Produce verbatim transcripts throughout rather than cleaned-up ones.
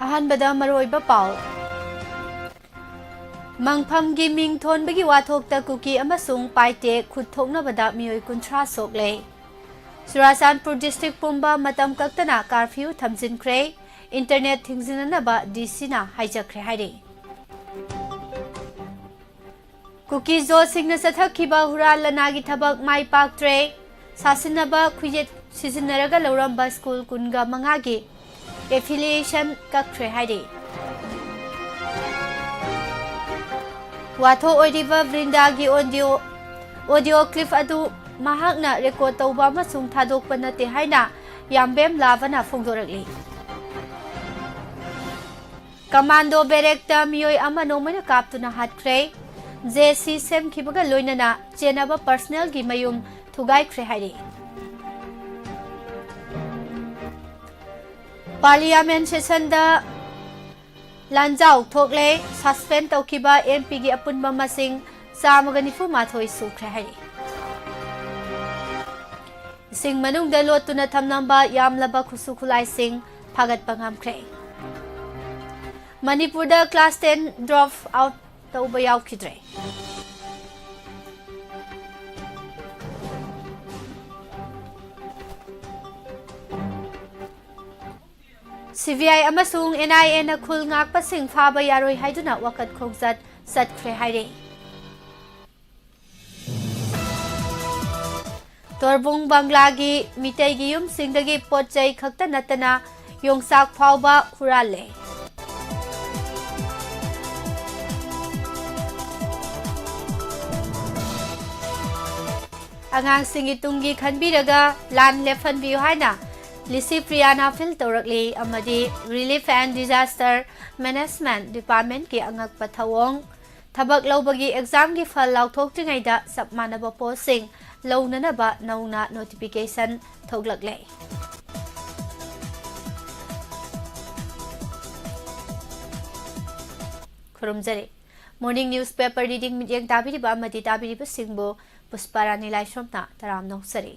ꯑꯍꯥꯟꯕꯗ ꯃꯔꯨꯑꯣꯏꯕ ꯄꯥꯎ꯫ ꯃꯪꯐꯝꯒꯤ ꯃꯤꯡ ꯊꯣꯟꯕꯒꯤ ꯋꯥꯊꯣꯛꯇ ꯀꯨꯀꯤ ꯑꯃꯁꯨꯡ ꯄꯥꯏꯇꯦ ꯈꯨꯠ ꯊꯣꯛꯅꯕꯗ ꯃꯤꯑꯣꯏ ꯀꯨꯟꯊ꯭ꯔꯥ ꯁꯣꯛꯂꯦ꯫ ꯆꯨꯔꯥꯆꯥꯟꯄꯨꯔ district ꯄꯨꯝꯕ ꯃꯇꯝ ꯀꯛꯇꯅ curfew ꯊꯝꯖꯤꯟꯈ꯭ꯔꯦ꯫ Internet ꯊꯤꯡꯖꯤꯟꯅꯅꯕ D C ꯅ ꯍꯥꯏꯖꯈ꯭ꯔꯦ ꯍꯥꯏꯔꯤ꯫ ꯀꯨꯀꯤ ꯖꯣꯁꯤꯡꯅ ꯆꯠꯊꯈꯤꯕ ꯍꯨꯔꯥꯟ ꯂꯅꯥꯒꯤ ꯊꯕꯛ ꯃꯥꯏ ꯄꯥꯛꯇ꯭ꯔꯦ꯫ ꯁꯥꯁꯤꯟꯅꯕ ꯈꯨꯌꯦꯠ ꯁꯤꯖꯤꯟꯅꯔꯒ ꯂꯧꯔꯝꯕ school ꯀꯨꯟꯒ ꯃꯉꯥꯒꯤ affiliation ꯀꯛꯈ꯭ꯔꯦ ꯍꯥꯏꯔꯤ꯫ ꯋꯥꯊꯣꯛ ꯑꯣꯏꯔꯤꯕ ꯕ꯭ꯔꯤꯟꯗꯥꯒꯤ audio, audio clip ꯑꯗꯨ ꯃꯍꯥꯛꯅ record ꯇꯧꯕ ꯑꯃꯁꯨꯡ ꯊꯥꯗꯣꯛꯄ ꯅꯠꯇꯦ ꯍꯥꯏꯅ ꯌꯥꯝꯕꯦꯝ ꯂꯥꯕꯅ ꯐꯣꯡꯗꯣꯔꯛꯂꯤ꯫ Commando barrack ꯇ ꯃꯤꯑꯣꯏ ꯑꯃ ꯅꯣꯡꯃꯩꯅ ꯀꯥꯞꯇꯨꯅ ꯍꯥꯠꯈ꯭ꯔꯦ꯫ J C ꯁꯦꯝꯈꯤꯕꯒ ꯂꯣꯏꯅꯅ ꯆꯦꯟꯅꯕ personnel ꯒꯤ ꯃꯌꯨꯝ ꯊꯨꯒꯥꯏꯈ꯭ꯔꯦ ꯍꯥꯏꯔꯤ꯫ Parliament session ꯗ ꯂꯥꯟꯖꯥꯎ ꯊꯣꯛꯂꯦ꯫ Suspend ꯇꯧꯈꯤꯕ M P ꯒꯤ ꯑꯄꯨꯟꯕ ꯃꯁꯤꯡ ꯆꯥꯝꯃꯒ ꯅꯤꯐꯨ ꯃꯥꯊꯣꯏ ꯁꯨꯈ꯭ꯔꯦ ꯍꯥꯏꯔꯤ꯫ ꯏꯁꯤꯡ ꯃꯅꯨꯡꯗ ꯂꯣꯠꯇꯨꯅ ꯊꯝꯂꯝꯕ ꯌꯥꯝꯂꯕ ꯈꯨꯠꯁꯨ ꯈꯨꯠꯂꯥꯏꯁꯤꯡ ꯐꯥꯒꯠꯄ ꯉꯝꯈ꯭ꯔꯦ꯫ ꯃꯅꯤꯄꯨꯔꯗ class ten drop out ꯇꯧꯕ ꯌꯥꯎꯈꯤꯗ꯭ꯔꯦ꯫ C B I ꯑꯃꯁꯨꯡ N I A ꯅ ꯈꯨꯜ ꯉꯥꯛꯄꯁꯤꯡ ꯐꯥꯕ ꯌꯥꯔꯣꯏ ꯍꯥꯏꯗꯨꯅ ꯋꯥꯀꯠ ꯈꯣꯡꯆꯠ ꯆꯠꯈ꯭ꯔꯦ ꯍꯥꯏꯔꯦ꯫ ꯇꯣꯔꯕꯨꯡ ꯕꯪꯒ꯭ꯂꯥꯒꯤ ꯃꯤꯇꯩꯒꯤ ꯌꯨꯝꯁꯤꯡꯗꯒꯤ ꯄꯣꯠ ꯆꯩ ꯈꯛꯇ ꯅꯠꯇꯅ ꯌꯣꯡꯆꯥꯛ ꯐꯥꯎꯕ ꯍꯨꯔꯥꯜꯂꯦ꯫ ꯑꯉꯥꯡꯁꯤꯡꯒꯤ ꯇꯨꯡꯒꯤ ꯈꯟꯕꯤꯔꯒ ꯂꯥꯟ ꯂꯦꯞꯍꯟꯕꯤꯌꯨ ꯍꯥꯏꯅ ꯂꯤꯁꯤ ꯄ꯭ꯔꯤꯌꯥꯅ appeal ꯇꯧꯔꯛꯂꯤ ꯑꯃꯗꯤ Relief and Disaster Management Department ꯀꯤ ꯑꯉꯛꯄ ꯊꯧꯑꯣꯡ꯫ ꯊꯕꯛ ꯂꯧꯕꯒꯤ exam ꯒꯤ ꯐꯜ ꯂꯥꯎꯊꯣꯛꯇ꯭ꯔꯤꯉꯩꯗ ꯆꯞ ꯃꯥꯟꯅꯕ post ꯁꯤꯡ ꯂꯧꯅꯅꯕ ꯅꯧꯅ notification ꯊꯣꯛꯂꯛꯂꯦ꯫ ꯈꯨꯔꯨꯝꯖꯔꯤ꯫ Morning newspaper reading ꯃꯤꯠꯌꯦꯡ ꯇꯥꯕꯤꯔꯤꯕ ꯑꯃꯗꯤ ꯇꯥꯕꯤꯔꯤꯕꯁꯤꯡꯕꯨ ꯄꯨꯁꯄꯥꯔꯥꯅꯤ ꯂꯥꯏꯁ꯭ꯔꯝꯅ ꯇꯔꯥꯝꯅ ꯑꯣꯛꯆꯔꯤ꯫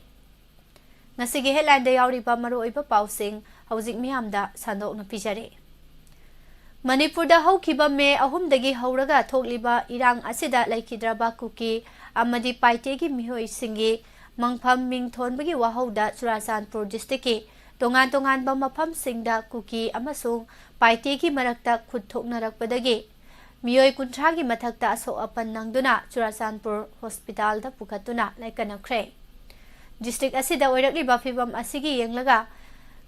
ꯉꯁꯤꯒꯤ headline ꯗ ꯌꯥꯎꯔꯤꯕ ꯃꯔꯨꯑꯣꯏꯕ ꯄꯥꯎꯁꯤꯡ ꯍꯧꯖꯤꯛ ꯃꯤꯌꯥꯝꯗ ꯁꯟꯗꯣꯛꯅ ꯄꯤꯖꯔꯦ꯫ ꯃꯅꯤꯄꯨꯔꯗ ꯍꯧꯈꯤꯕ ꯃꯦ ꯑꯍꯨꯝꯗꯒꯤ ꯍꯧꯔꯒ ꯊꯣꯛꯂꯤꯕ ꯏꯔꯥꯡ ꯑꯁꯤꯗ ꯂꯩꯈꯤꯗ꯭ꯔꯕ ꯀꯨꯀꯤ ꯑꯃꯗꯤ ꯄꯥꯏꯇꯦꯒꯤ ꯃꯤꯑꯣꯏꯁꯤꯡꯒꯤ ꯃꯪꯐꯝ ꯃꯤꯡ ꯊꯣꯟꯕꯒꯤ ꯋꯥꯍꯧꯗ ꯆꯨꯔꯥꯆꯥꯟꯄꯨꯔ ꯗꯤꯁꯇ꯭ꯔꯤꯛꯀꯤ ꯇꯣꯉꯥꯟ ꯇꯣꯉꯥꯟꯕ ꯃꯐꯝꯁꯤꯡꯗ ꯀꯨꯀꯤ ꯑꯃꯁꯨꯡ ꯄꯥꯏꯇꯦꯒꯤ ꯃꯔꯛꯇ ꯈꯨꯠ ꯊꯣꯛꯅꯔꯛꯄꯗꯒꯤ ꯃꯤꯑꯣꯏ ꯀꯨꯟꯊ꯭ꯔꯥꯒꯤ ꯃꯊꯛꯇ ꯑꯁꯣꯛ ꯑꯄꯟ ꯅꯪꯗꯨꯅ ꯆꯨꯔꯥꯆꯥꯟꯄꯨꯔ ꯍꯣꯁꯄꯤꯇꯥꯜꯗ ꯄꯨꯈꯠꯇꯨꯅ ꯂꯥꯏꯀꯠꯅꯈ꯭ꯔꯦ꯫ ꯗꯤꯁꯇ꯭ꯔꯤꯛ ꯑꯁꯤꯗ ꯑꯣꯏꯔꯛꯂꯤꯕ ꯐꯤꯕꯝ ꯑꯁꯤꯒꯤ ꯌꯦꯡꯂꯒ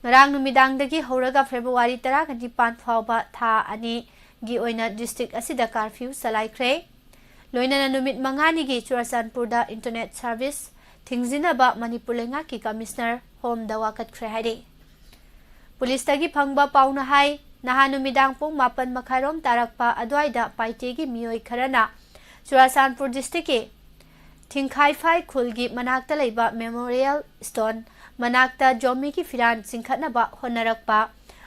ꯉꯔꯥꯡ ꯅꯨꯃꯤꯗꯥꯡꯗꯒꯤ ꯍꯧꯔꯒ ꯐꯦꯕ꯭ꯔꯨꯋꯥꯔꯤ ꯇꯔꯥꯅꯤꯄꯥꯟ ꯐꯥꯎꯕ ꯊꯥ ꯑꯅꯤꯒꯤ ꯑꯣꯏꯅ ꯗꯤꯁꯇ꯭ꯔꯤꯛ ꯑꯁꯤꯗ ꯀꯥꯔꯐ꯭ꯌꯨ ꯆꯂꯥꯏꯈ꯭ꯔꯦ꯫ ꯂꯣꯏꯅꯅ ꯅꯨꯃꯤꯠ ꯃꯉꯥꯅꯤꯒꯤ ꯆꯨꯔꯥꯆꯥꯟꯄꯨꯔꯗ ꯏꯟꯇꯔꯅꯦꯠ ꯁꯥꯔꯚꯤꯁ ꯊꯤꯡꯖꯤꯟꯅꯕ ꯃꯅꯤꯄꯨꯔ ꯂꯩꯉꯥꯛꯀꯤ ꯀꯃꯤꯁꯅꯔ ꯍꯣꯝꯗ ꯋꯥꯀꯠꯈ꯭ꯔꯦ ꯍꯥꯏꯔꯤ꯫ ꯄꯨꯂꯤꯁꯇꯒꯤ ꯐꯪꯕ ꯄꯥꯎꯅ ꯍꯥꯏ, ꯅꯍꯥꯟ ꯅꯨꯃꯤꯗꯥꯡ ꯄꯨꯡ ꯃꯥꯄꯟ ꯃꯈꯥꯏꯔꯣꯝ ꯇꯥꯔꯛꯄ ꯑꯗꯨꯋꯥꯏꯗ ꯄꯥꯏꯇꯦꯒꯤ ꯃꯤꯑꯣꯏ ꯈꯔꯅ ꯆꯨꯔꯥꯆꯥꯟꯄꯨꯔ ꯗꯤꯁꯇ꯭ꯔꯤꯛꯀꯤ ꯊꯤꯡꯈꯥꯏꯐꯥꯏ ꯈꯨꯜꯒꯤ ꯃꯅꯥꯛꯇ ꯂꯩꯕ ꯃꯦꯃꯣꯔꯤꯌꯦꯜ ꯁ꯭ꯇꯣꯟ ꯃꯅꯥꯛꯇ ꯖꯣꯃꯤꯒꯤ ꯐꯤꯔꯥꯟ ꯆꯤꯡꯈꯠꯅꯕ ꯍꯣꯠꯅꯔꯛꯄ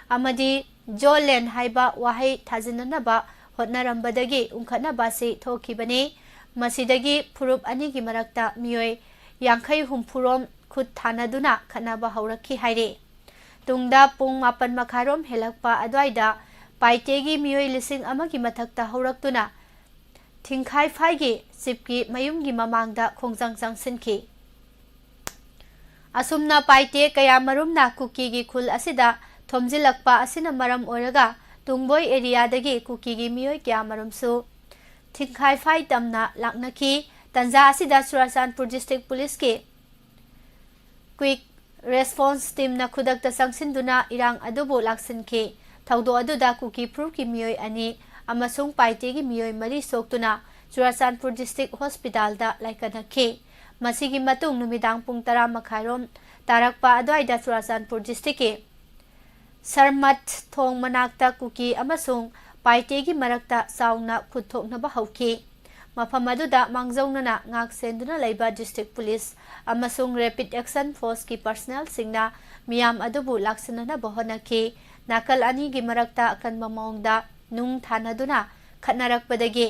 ꯑꯃꯗꯤ "ꯖꯣꯂꯦꯟ" ꯍꯥꯏꯕ ꯋꯥꯍꯩ ꯊꯥꯖꯤꯟꯅꯅꯕ ꯍꯣꯠꯅꯔꯝꯕꯗꯒꯤ ꯎꯪꯈꯠꯅꯕ ꯑꯁꯤ ꯊꯣꯛꯈꯤꯕꯅꯤ꯫ ꯃꯁꯤꯗꯒꯤ ꯐꯨꯔꯨꯞ ꯑꯅꯤꯒꯤ ꯃꯔꯛꯇ ꯃꯤꯑꯣꯏ ꯌꯥꯡꯈꯩ ꯍꯨꯝꯐꯨꯔꯣꯝ ꯈꯨꯠ ꯊꯥꯅꯗꯨꯅ ꯈꯠꯅꯕ ꯍꯧꯔꯛꯈꯤ ꯍꯥꯏꯔꯤ꯫ ꯇꯨꯡꯗ ꯄꯨꯡ ꯃꯥꯄꯟ ꯃꯈꯥꯏꯔꯣꯝ ꯍꯦꯜꯂꯛꯄ ꯑꯗꯨꯋꯥꯏꯗ ꯄꯥꯏꯇꯦꯒꯤ ꯃꯤꯑꯣꯏ ꯂꯤꯁꯤꯡ ꯑꯃꯒꯤ ꯃꯊꯛꯇ ꯍꯧꯔꯛꯇꯨꯅ ꯊꯤꯡꯈꯥꯏꯐꯥꯏꯒꯤ ꯆꯤꯞꯀꯤ ꯃꯌꯨꯝꯒꯤ ꯃꯃꯥꯡꯗ ꯈꯣꯡꯖꯪ ꯆꯪꯁꯤꯟꯈꯤ꯫ ꯑꯁꯨꯝꯅ ꯄꯥꯏꯇꯦ ꯀꯌꯥꯃꯔꯨꯝꯅ ꯀꯨꯀꯤꯒꯤ ꯈꯨꯜ ꯑꯁꯤꯗ ꯊꯣꯝꯖꯤꯜꯂꯛꯄ ꯑꯁꯤꯅ ꯃꯔꯝ ꯑꯣꯏꯔꯒ ꯇꯨꯡꯕꯣꯏ ꯑꯦꯔꯤꯌꯥꯗꯒꯤ ꯀꯨꯀꯤꯒꯤ ꯃꯤꯑꯣꯏ ꯀꯌꯥꯃꯔꯨꯝꯁꯨ ꯊꯤꯡꯈꯥꯏꯐꯥꯏ ꯇꯝꯅ ꯂꯥꯛꯅꯈꯤ꯫ ꯇꯟꯖꯥ ꯑꯁꯤꯗ ꯆꯨꯔꯥꯆꯥꯟꯄꯨꯔ ꯗꯤꯁꯇ꯭ꯔꯤꯛ ꯄꯨꯂꯤꯁꯀꯤ ꯀ꯭ꯋꯤꯛ ꯔꯦꯁꯄꯣꯟꯁ ꯇꯤꯝꯅ ꯈꯨꯗꯛꯇ ꯆꯪꯁꯤꯟꯗꯨꯅ ꯏꯔꯥꯡ ꯑꯗꯨꯕꯨ ꯂꯥꯛꯁꯤꯟꯈꯤ꯫ ꯊꯧꯗꯣꯛ ꯑꯗꯨꯗ ꯀꯨꯀꯤ ꯐꯨꯔꯨꯞꯀꯤ ꯃꯤꯑꯣꯏ ꯑꯅꯤ ꯑꯃꯁꯨꯡ ꯄꯥꯏꯇꯦꯒꯤ ꯃꯤꯑꯣꯏ ꯃꯔꯤ ꯁꯣꯛꯇꯨꯅ ꯆꯨꯔꯥꯆꯥꯟꯄꯨꯔ ꯗꯤꯁꯇ꯭ꯔꯤꯛ ꯍꯣꯁꯄꯤꯇꯥꯜꯗ ꯂꯥꯏꯀꯠꯅꯈꯤ꯫ ꯃꯁꯤꯒꯤ ꯃꯇꯨꯡ ꯅꯨꯃꯤꯗꯥꯡ ꯄꯨꯡ ꯇꯔꯥ ꯃꯈꯥꯏꯔꯣꯝ ꯇꯥꯔꯛꯄ ꯑꯗꯨꯋꯥꯏꯗ ꯆꯨꯔꯥꯆꯥꯟꯄꯨꯔ ꯗꯤꯁꯇ꯭ꯔꯤꯛꯀꯤ ꯁꯔꯃꯠ ꯊꯣꯡ ꯃꯅꯥꯛꯇ ꯀꯨꯀꯤ ꯑꯃꯁꯨꯡ ꯄꯥꯏꯇꯦꯒꯤ ꯃꯔꯛꯇ ꯆꯥꯎꯅ ꯈꯨꯠꯊꯣꯛꯅꯕ ꯍꯧꯈꯤ꯫ ꯃꯐꯝ ꯑꯗꯨꯗ ꯃꯥꯡꯖꯧꯅꯅ ꯉꯥꯛ ꯁꯦꯟꯗꯨꯅ ꯂꯩꯕ ꯗꯤꯁꯇ꯭ꯔꯤꯛ ꯄꯨꯂꯤꯁ ꯑꯃꯁꯨꯡ ꯔꯦꯄꯤꯗ ꯑꯦꯛꯁꯟ ꯐꯣꯔꯁꯀꯤ ꯄꯔꯁꯅꯦꯜꯁꯤꯡꯅ ꯃꯤꯌꯥꯝ ꯑꯗꯨꯕꯨ ꯂꯥꯛꯁꯤꯟꯅꯅꯕ ꯍꯣꯠꯅꯈꯤ꯫ ꯅꯥꯀꯜ ꯑꯅꯤꯒꯤ ꯃꯔꯛꯇ ꯑꯀꯟꯕ ꯃꯑꯣꯡꯗ ꯅꯨꯡ ꯊꯥꯅꯗꯨꯅ ꯈꯠꯅꯔꯛꯄꯗꯒꯤ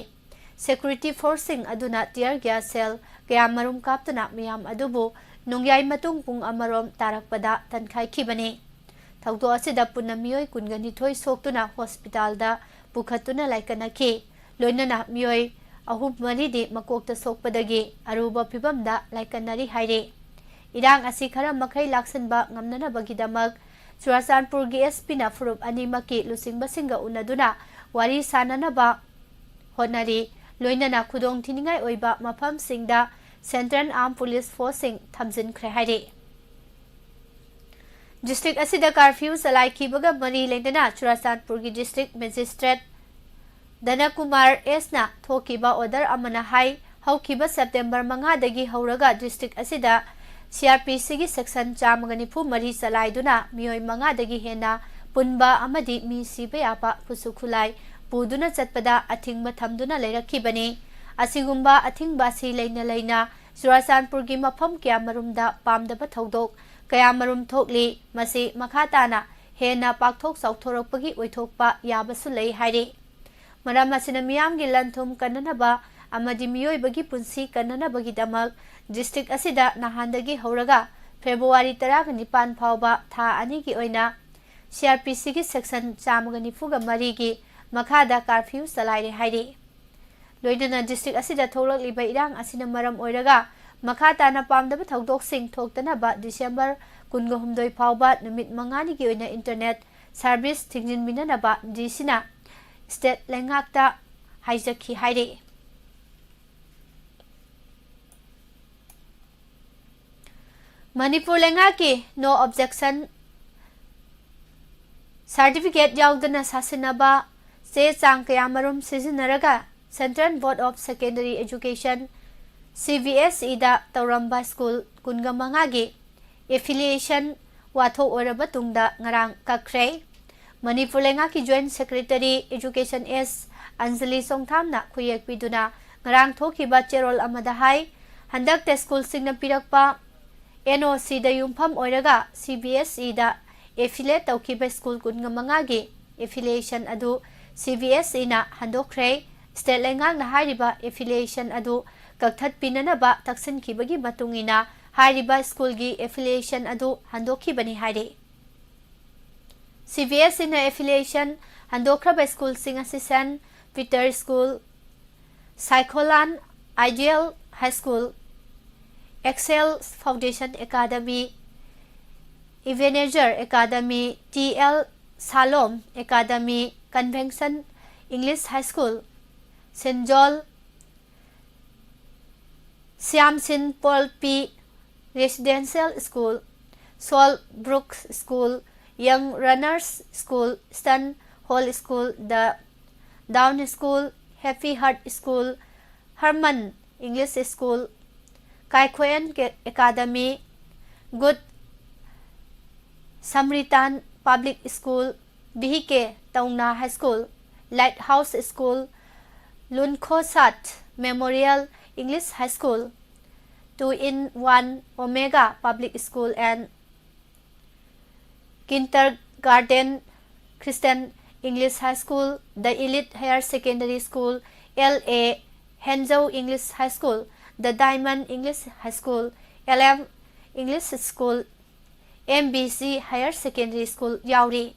ꯁꯦꯀ꯭ꯌꯨꯔꯤꯇꯤ ꯐꯣꯔꯁꯁꯤꯡ ꯑꯗꯨꯅ ꯇꯤꯌꯔ ꯒ꯭ꯌꯥꯁ ꯁꯦꯜ ꯀꯌꯥꯃꯔꯨꯝ ꯀꯥꯞꯇꯨꯅ ꯃꯤꯌꯥꯝ ꯑꯗꯨꯕꯨ ꯅꯣꯡꯌꯥꯏ ꯃꯇꯨꯡ ꯄꯨꯡ ꯑꯃꯔꯣꯝ ꯇꯥꯔꯛꯄꯗ ꯇꯟꯈꯥꯏꯈꯤꯕꯅꯤ꯫ ꯊꯧꯗꯣꯛ ꯑꯁꯤꯗ ꯄꯨꯟꯅ ꯃꯤꯑꯣꯏ ꯀꯨꯟꯒ ꯅꯤꯊꯣꯏ ꯁꯣꯛꯇꯨꯅ ꯍꯣꯁꯄꯤꯇꯥꯜꯗ ꯄꯨꯈꯠꯇꯨꯅ ꯂꯥꯏꯀꯠꯅꯈꯤ꯫ ꯂꯣꯏꯅꯅ ꯃꯤꯑꯣꯏ ꯑꯍꯨꯝ ꯃꯔꯤꯗꯤ ꯃꯀꯣꯛꯇ ꯁꯣꯛꯄꯗꯒꯤ ꯑꯔꯨꯕ ꯐꯤꯚꯝꯗ ꯂꯥꯏꯀꯠꯅꯔꯤ ꯍꯥꯏꯔꯤ꯫ ꯏꯔꯥꯡ ꯑꯁꯤ ꯈꯔ ꯃꯈꯩ ꯂꯥꯛꯁꯤꯟꯕ ꯉꯝꯅꯅꯕꯒꯤꯗꯃꯛ ꯆꯨꯔꯥꯆꯥꯟꯄꯨꯔꯒꯤ ꯑꯦꯁ ꯄꯤꯅ ꯐꯨꯔꯨꯞ ꯑꯅꯤꯃꯛꯀꯤ ꯂꯨꯆꯤꯡꯕꯁꯤꯡꯒ ꯎꯅꯗꯨꯅ ꯋꯥꯔꯤ ꯁꯥꯅꯅꯕ ꯍꯣꯠꯅꯔꯤ꯫ ꯂꯣꯏꯅꯅ ꯈꯨꯗꯣꯡ ꯊꯤꯅꯤꯡꯉꯥꯏ ꯑꯣꯏꯕ ꯃꯐꯝꯁꯤꯡꯗ ꯁꯦꯟꯇ꯭ꯔꯦꯜ ꯑꯥꯔꯝ ꯄꯨꯂꯤꯁ ꯐꯣꯔꯁꯁꯤꯡ ꯊꯝꯖꯤꯟꯈ꯭ꯔꯦ ꯍꯥꯏꯔꯤ꯫ ꯗꯤꯁꯇ꯭ꯔꯤꯛ ꯑꯁꯤꯗ ꯀꯥꯔꯐ꯭ꯌꯨ ꯆꯂꯥꯏꯈꯤꯕꯒ ꯃꯔꯤ ꯂꯩꯅꯅ ꯆꯨꯔꯥꯆꯥꯟꯄꯨꯔꯒꯤ ꯗꯤꯁꯇ꯭ꯔꯤꯛ ꯃꯦꯖꯤꯁꯇ꯭ꯔꯦꯠ ꯙꯅꯀꯨꯃꯥꯔ ꯑꯦꯁꯅ ꯊꯣꯛꯈꯤꯕ ꯑꯣꯔꯗꯔ ꯑꯃꯅ ꯍꯥꯏ, ꯍꯧꯈꯤꯕ ꯁꯦꯞꯇꯦꯝꯕꯔ ꯃꯉꯥꯗꯒꯤ ꯍꯧꯔꯒ ꯗꯤꯁꯇ꯭ꯔꯤꯛ ꯑꯁꯤꯗ ꯁꯤ ꯑꯥꯔ ꯄꯤ ꯁꯤꯒꯤ ꯁꯦꯛꯁꯟ ꯆꯥꯝꯃꯒ ꯅꯤꯐꯨ ꯃꯔꯤ ꯆꯂꯥꯏꯗꯨꯅ ꯃꯤꯑꯣꯏ ꯃꯉꯥꯗꯒꯤ ꯍꯦꯟꯅ ꯄꯨꯟꯕ ꯑꯃꯗꯤ ꯃꯤ ꯁꯤꯕ ꯌꯥꯕ ꯈꯨꯠꯁꯨ ꯈꯨꯠꯂꯥꯏ ꯄꯨꯗꯨꯅ ꯆꯠꯄꯗ ꯑꯊꯤꯡꯕ ꯊꯝꯗꯨꯅ ꯂꯩꯔꯛꯈꯤꯕꯅꯤ꯫ ꯑꯁꯤꯒꯨꯝꯕ ꯑꯊꯤꯡꯕ ꯑꯁꯤ ꯂꯩꯅ ꯂꯩꯅ ꯆꯨꯔꯥꯆꯥꯟꯄꯨꯔꯒꯤ ꯃꯐꯝ ꯀꯌꯥꯃꯔꯨꯝꯗ ꯄꯥꯝꯗꯕ ꯊꯧꯗꯣꯛ ꯀꯌꯥꯃꯔꯨꯝ ꯊꯣꯛꯂꯤ꯫ ꯃꯁꯤ ꯃꯈꯥ ꯇꯥꯅ ꯍꯦꯟꯅ ꯄꯥꯛꯊꯣꯛ ꯆꯥꯎꯊꯣꯔꯛꯄꯒꯤ ꯑꯣꯏꯊꯣꯛꯄ ꯌꯥꯕꯁꯨ ꯂꯩ ꯍꯥꯏꯔꯤ꯫ ꯃꯔꯝ ꯑꯁꯤꯅ ꯃꯤꯌꯥꯝꯒꯤ ꯂꯟ ꯊꯨꯝ ꯀꯟꯅꯅꯕ ꯑꯃꯗꯤ ꯃꯤꯑꯣꯏꯕꯒꯤ ꯄꯨꯟꯁꯤ ꯀꯟꯅꯅꯕꯒꯤꯗꯃꯛ ꯗꯤꯁꯇ꯭ꯔꯤꯛ ꯑꯁꯤꯗ ꯅꯍꯥꯟꯗꯒꯤ ꯍꯧꯔꯒ ꯐꯦꯕ꯭ꯔꯨꯋꯥꯔꯤ ꯇꯔꯥꯒ ꯅꯤꯄꯥꯟ ꯐꯥꯎꯕ ꯊꯥ ꯑꯅꯤꯒꯤ ꯑꯣꯏꯅ ꯁꯤ ꯑꯥꯔ ꯄꯤ ꯁꯤꯒꯤ ꯁꯦꯛꯁꯟ ꯆꯥꯝꯃꯒ ꯅꯤꯐꯨꯒ ꯃꯔꯤꯒꯤ ꯃꯈꯥꯗ ꯀꯥꯔꯐ꯭ꯌꯨ ꯆꯂꯥꯏꯔꯦ ꯍꯥꯏꯔꯤ꯫ ꯂꯣꯏꯅꯅ ꯗꯤꯁꯇ꯭ꯔꯤꯛ ꯑꯁꯤꯗ ꯊꯣꯛꯂꯛꯂꯤꯕ ꯏꯔꯥꯡ ꯑꯁꯤꯅ ꯃꯔꯝ ꯑꯣꯏꯔꯒ ꯃꯈꯥ ꯇꯥꯅ ꯄꯥꯝꯗꯕ ꯊꯧꯗꯣꯛꯁꯤꯡ ꯊꯣꯛꯇꯅꯕ ꯗꯤꯁꯦꯝꯕꯔ ꯀꯨꯟꯒ ꯍꯨꯝꯗꯣꯏ ꯐꯥꯎꯕ ꯅꯨꯃꯤꯠ ꯃꯉꯥꯅꯤꯒꯤ ꯑꯣꯏꯅ ꯏꯟꯇꯔꯅꯦꯠ ꯁꯥꯔꯚꯤꯁ ꯊꯤꯡꯖꯤꯟꯕꯤꯅꯅꯕ ꯗꯤ ꯁꯤꯅ ꯁ꯭ꯇꯦꯠ ꯂꯩꯉꯥꯛꯇ ꯍꯥꯏꯖꯈꯤ ꯍꯥꯏꯔꯤ꯫ ꯃꯅꯤꯄꯨꯔ ꯂꯩꯉꯥꯛꯀꯤ no objection certificate ꯌꯥꯎꯗꯅ ꯁꯥꯁꯤꯟꯅꯕ ꯆꯦ ꯆꯥꯡ ꯀꯌꯥꯃꯔꯨꯝ ꯁꯤꯖꯤꯟꯅꯔꯒ Central Board of Secondary Education, C B S ꯏꯗ ꯇꯧꯔꯝꯕ ꯁ꯭ꯀꯨꯜ ꯀꯨꯟꯒ ꯃꯉꯥꯒꯤ affiliation ꯋꯥꯊꯣꯛ ꯑꯣꯏꯔꯕ ꯇꯨꯡꯗ ꯉꯔꯥꯡ ꯀꯛꯈ꯭ꯔꯦ꯫ ꯃꯅꯤꯄꯨꯔ ꯂꯩꯉꯥꯛꯀꯤ Joint Secretary Education ꯑꯦꯁ ꯑꯟꯖꯂꯤ ꯆꯣꯡꯊꯥꯝꯅ ꯈꯨꯌꯦꯛ ꯄꯤꯗꯨꯅ ꯉꯔꯥꯡ ꯊꯣꯛꯈꯤꯕ ꯆꯦꯔꯣꯜ ꯑꯃꯗ ꯍꯥꯏ, ꯍꯟꯗꯛꯇ ꯁ꯭ꯀꯨꯜꯁꯤꯡꯅ ꯄꯤꯔꯛꯄ ꯑꯦꯟ ꯑꯣ ꯁꯤꯗ ꯌꯨꯝꯐꯝ ꯑꯣꯏꯔꯒ ꯁꯤ ꯕꯤ ꯑꯦꯁ ꯏꯗ affiliate ꯇꯧꯈꯤꯕ ꯁ꯭ꯀꯨꯜ ꯀꯨꯟꯒ ꯃꯉꯥꯒꯤ affiliation ꯑꯗꯨ ꯁꯤ ꯕꯤ ꯑꯦꯁ ꯏꯅ ꯍꯟꯗꯣꯛꯈ꯭ꯔꯦ꯫ ꯁ꯭ꯇꯦꯠ ꯂꯩꯉꯥꯛꯅ ꯍꯥꯏꯔꯤꯕ affiliation ꯑꯗꯨ ꯀꯛꯊꯠꯄꯤꯅꯅꯕ ꯇꯛꯁꯤꯟꯈꯤꯕꯒꯤ ꯃꯇꯨꯡ ꯏꯟꯅ ꯍꯥꯏꯔꯤꯕ ꯁ꯭ꯀꯨꯜꯒꯤ affiliation ꯑꯗꯨ ꯍꯟꯗꯣꯛꯈꯤꯕꯅꯤ ꯍꯥꯏꯔꯤ꯫ ꯁꯤ ꯕꯤ ꯑꯦꯁ ꯏꯅ affiliation ꯍꯟꯗꯣꯛꯈ꯭ꯔꯕ ꯁ꯭ꯀꯨꯜꯁꯤꯡ ꯑꯁꯤ saint Peter school, Saikholan ideal high school, excel foundation academy, Ebenezer academy, T L Shalom academy, convent English high school, saint John Syamsin Polpi residential school, Sol Brooks school, ꯌꯪ runners school, eastern hall school, the dawn school, happy heart school, Herman English school, Kaikhoyan academy, good samaritan public school, V K Touna high school, light house school, Lunkhosat memorial English high school, Two in One Omega Public School and Kindergarten Christian English High School, The Elite Higher Secondary School, L A Henzhou English High School, The Diamond English High School, L M English School, M B C Higher Secondary School ꯌꯥꯎꯔꯤ꯫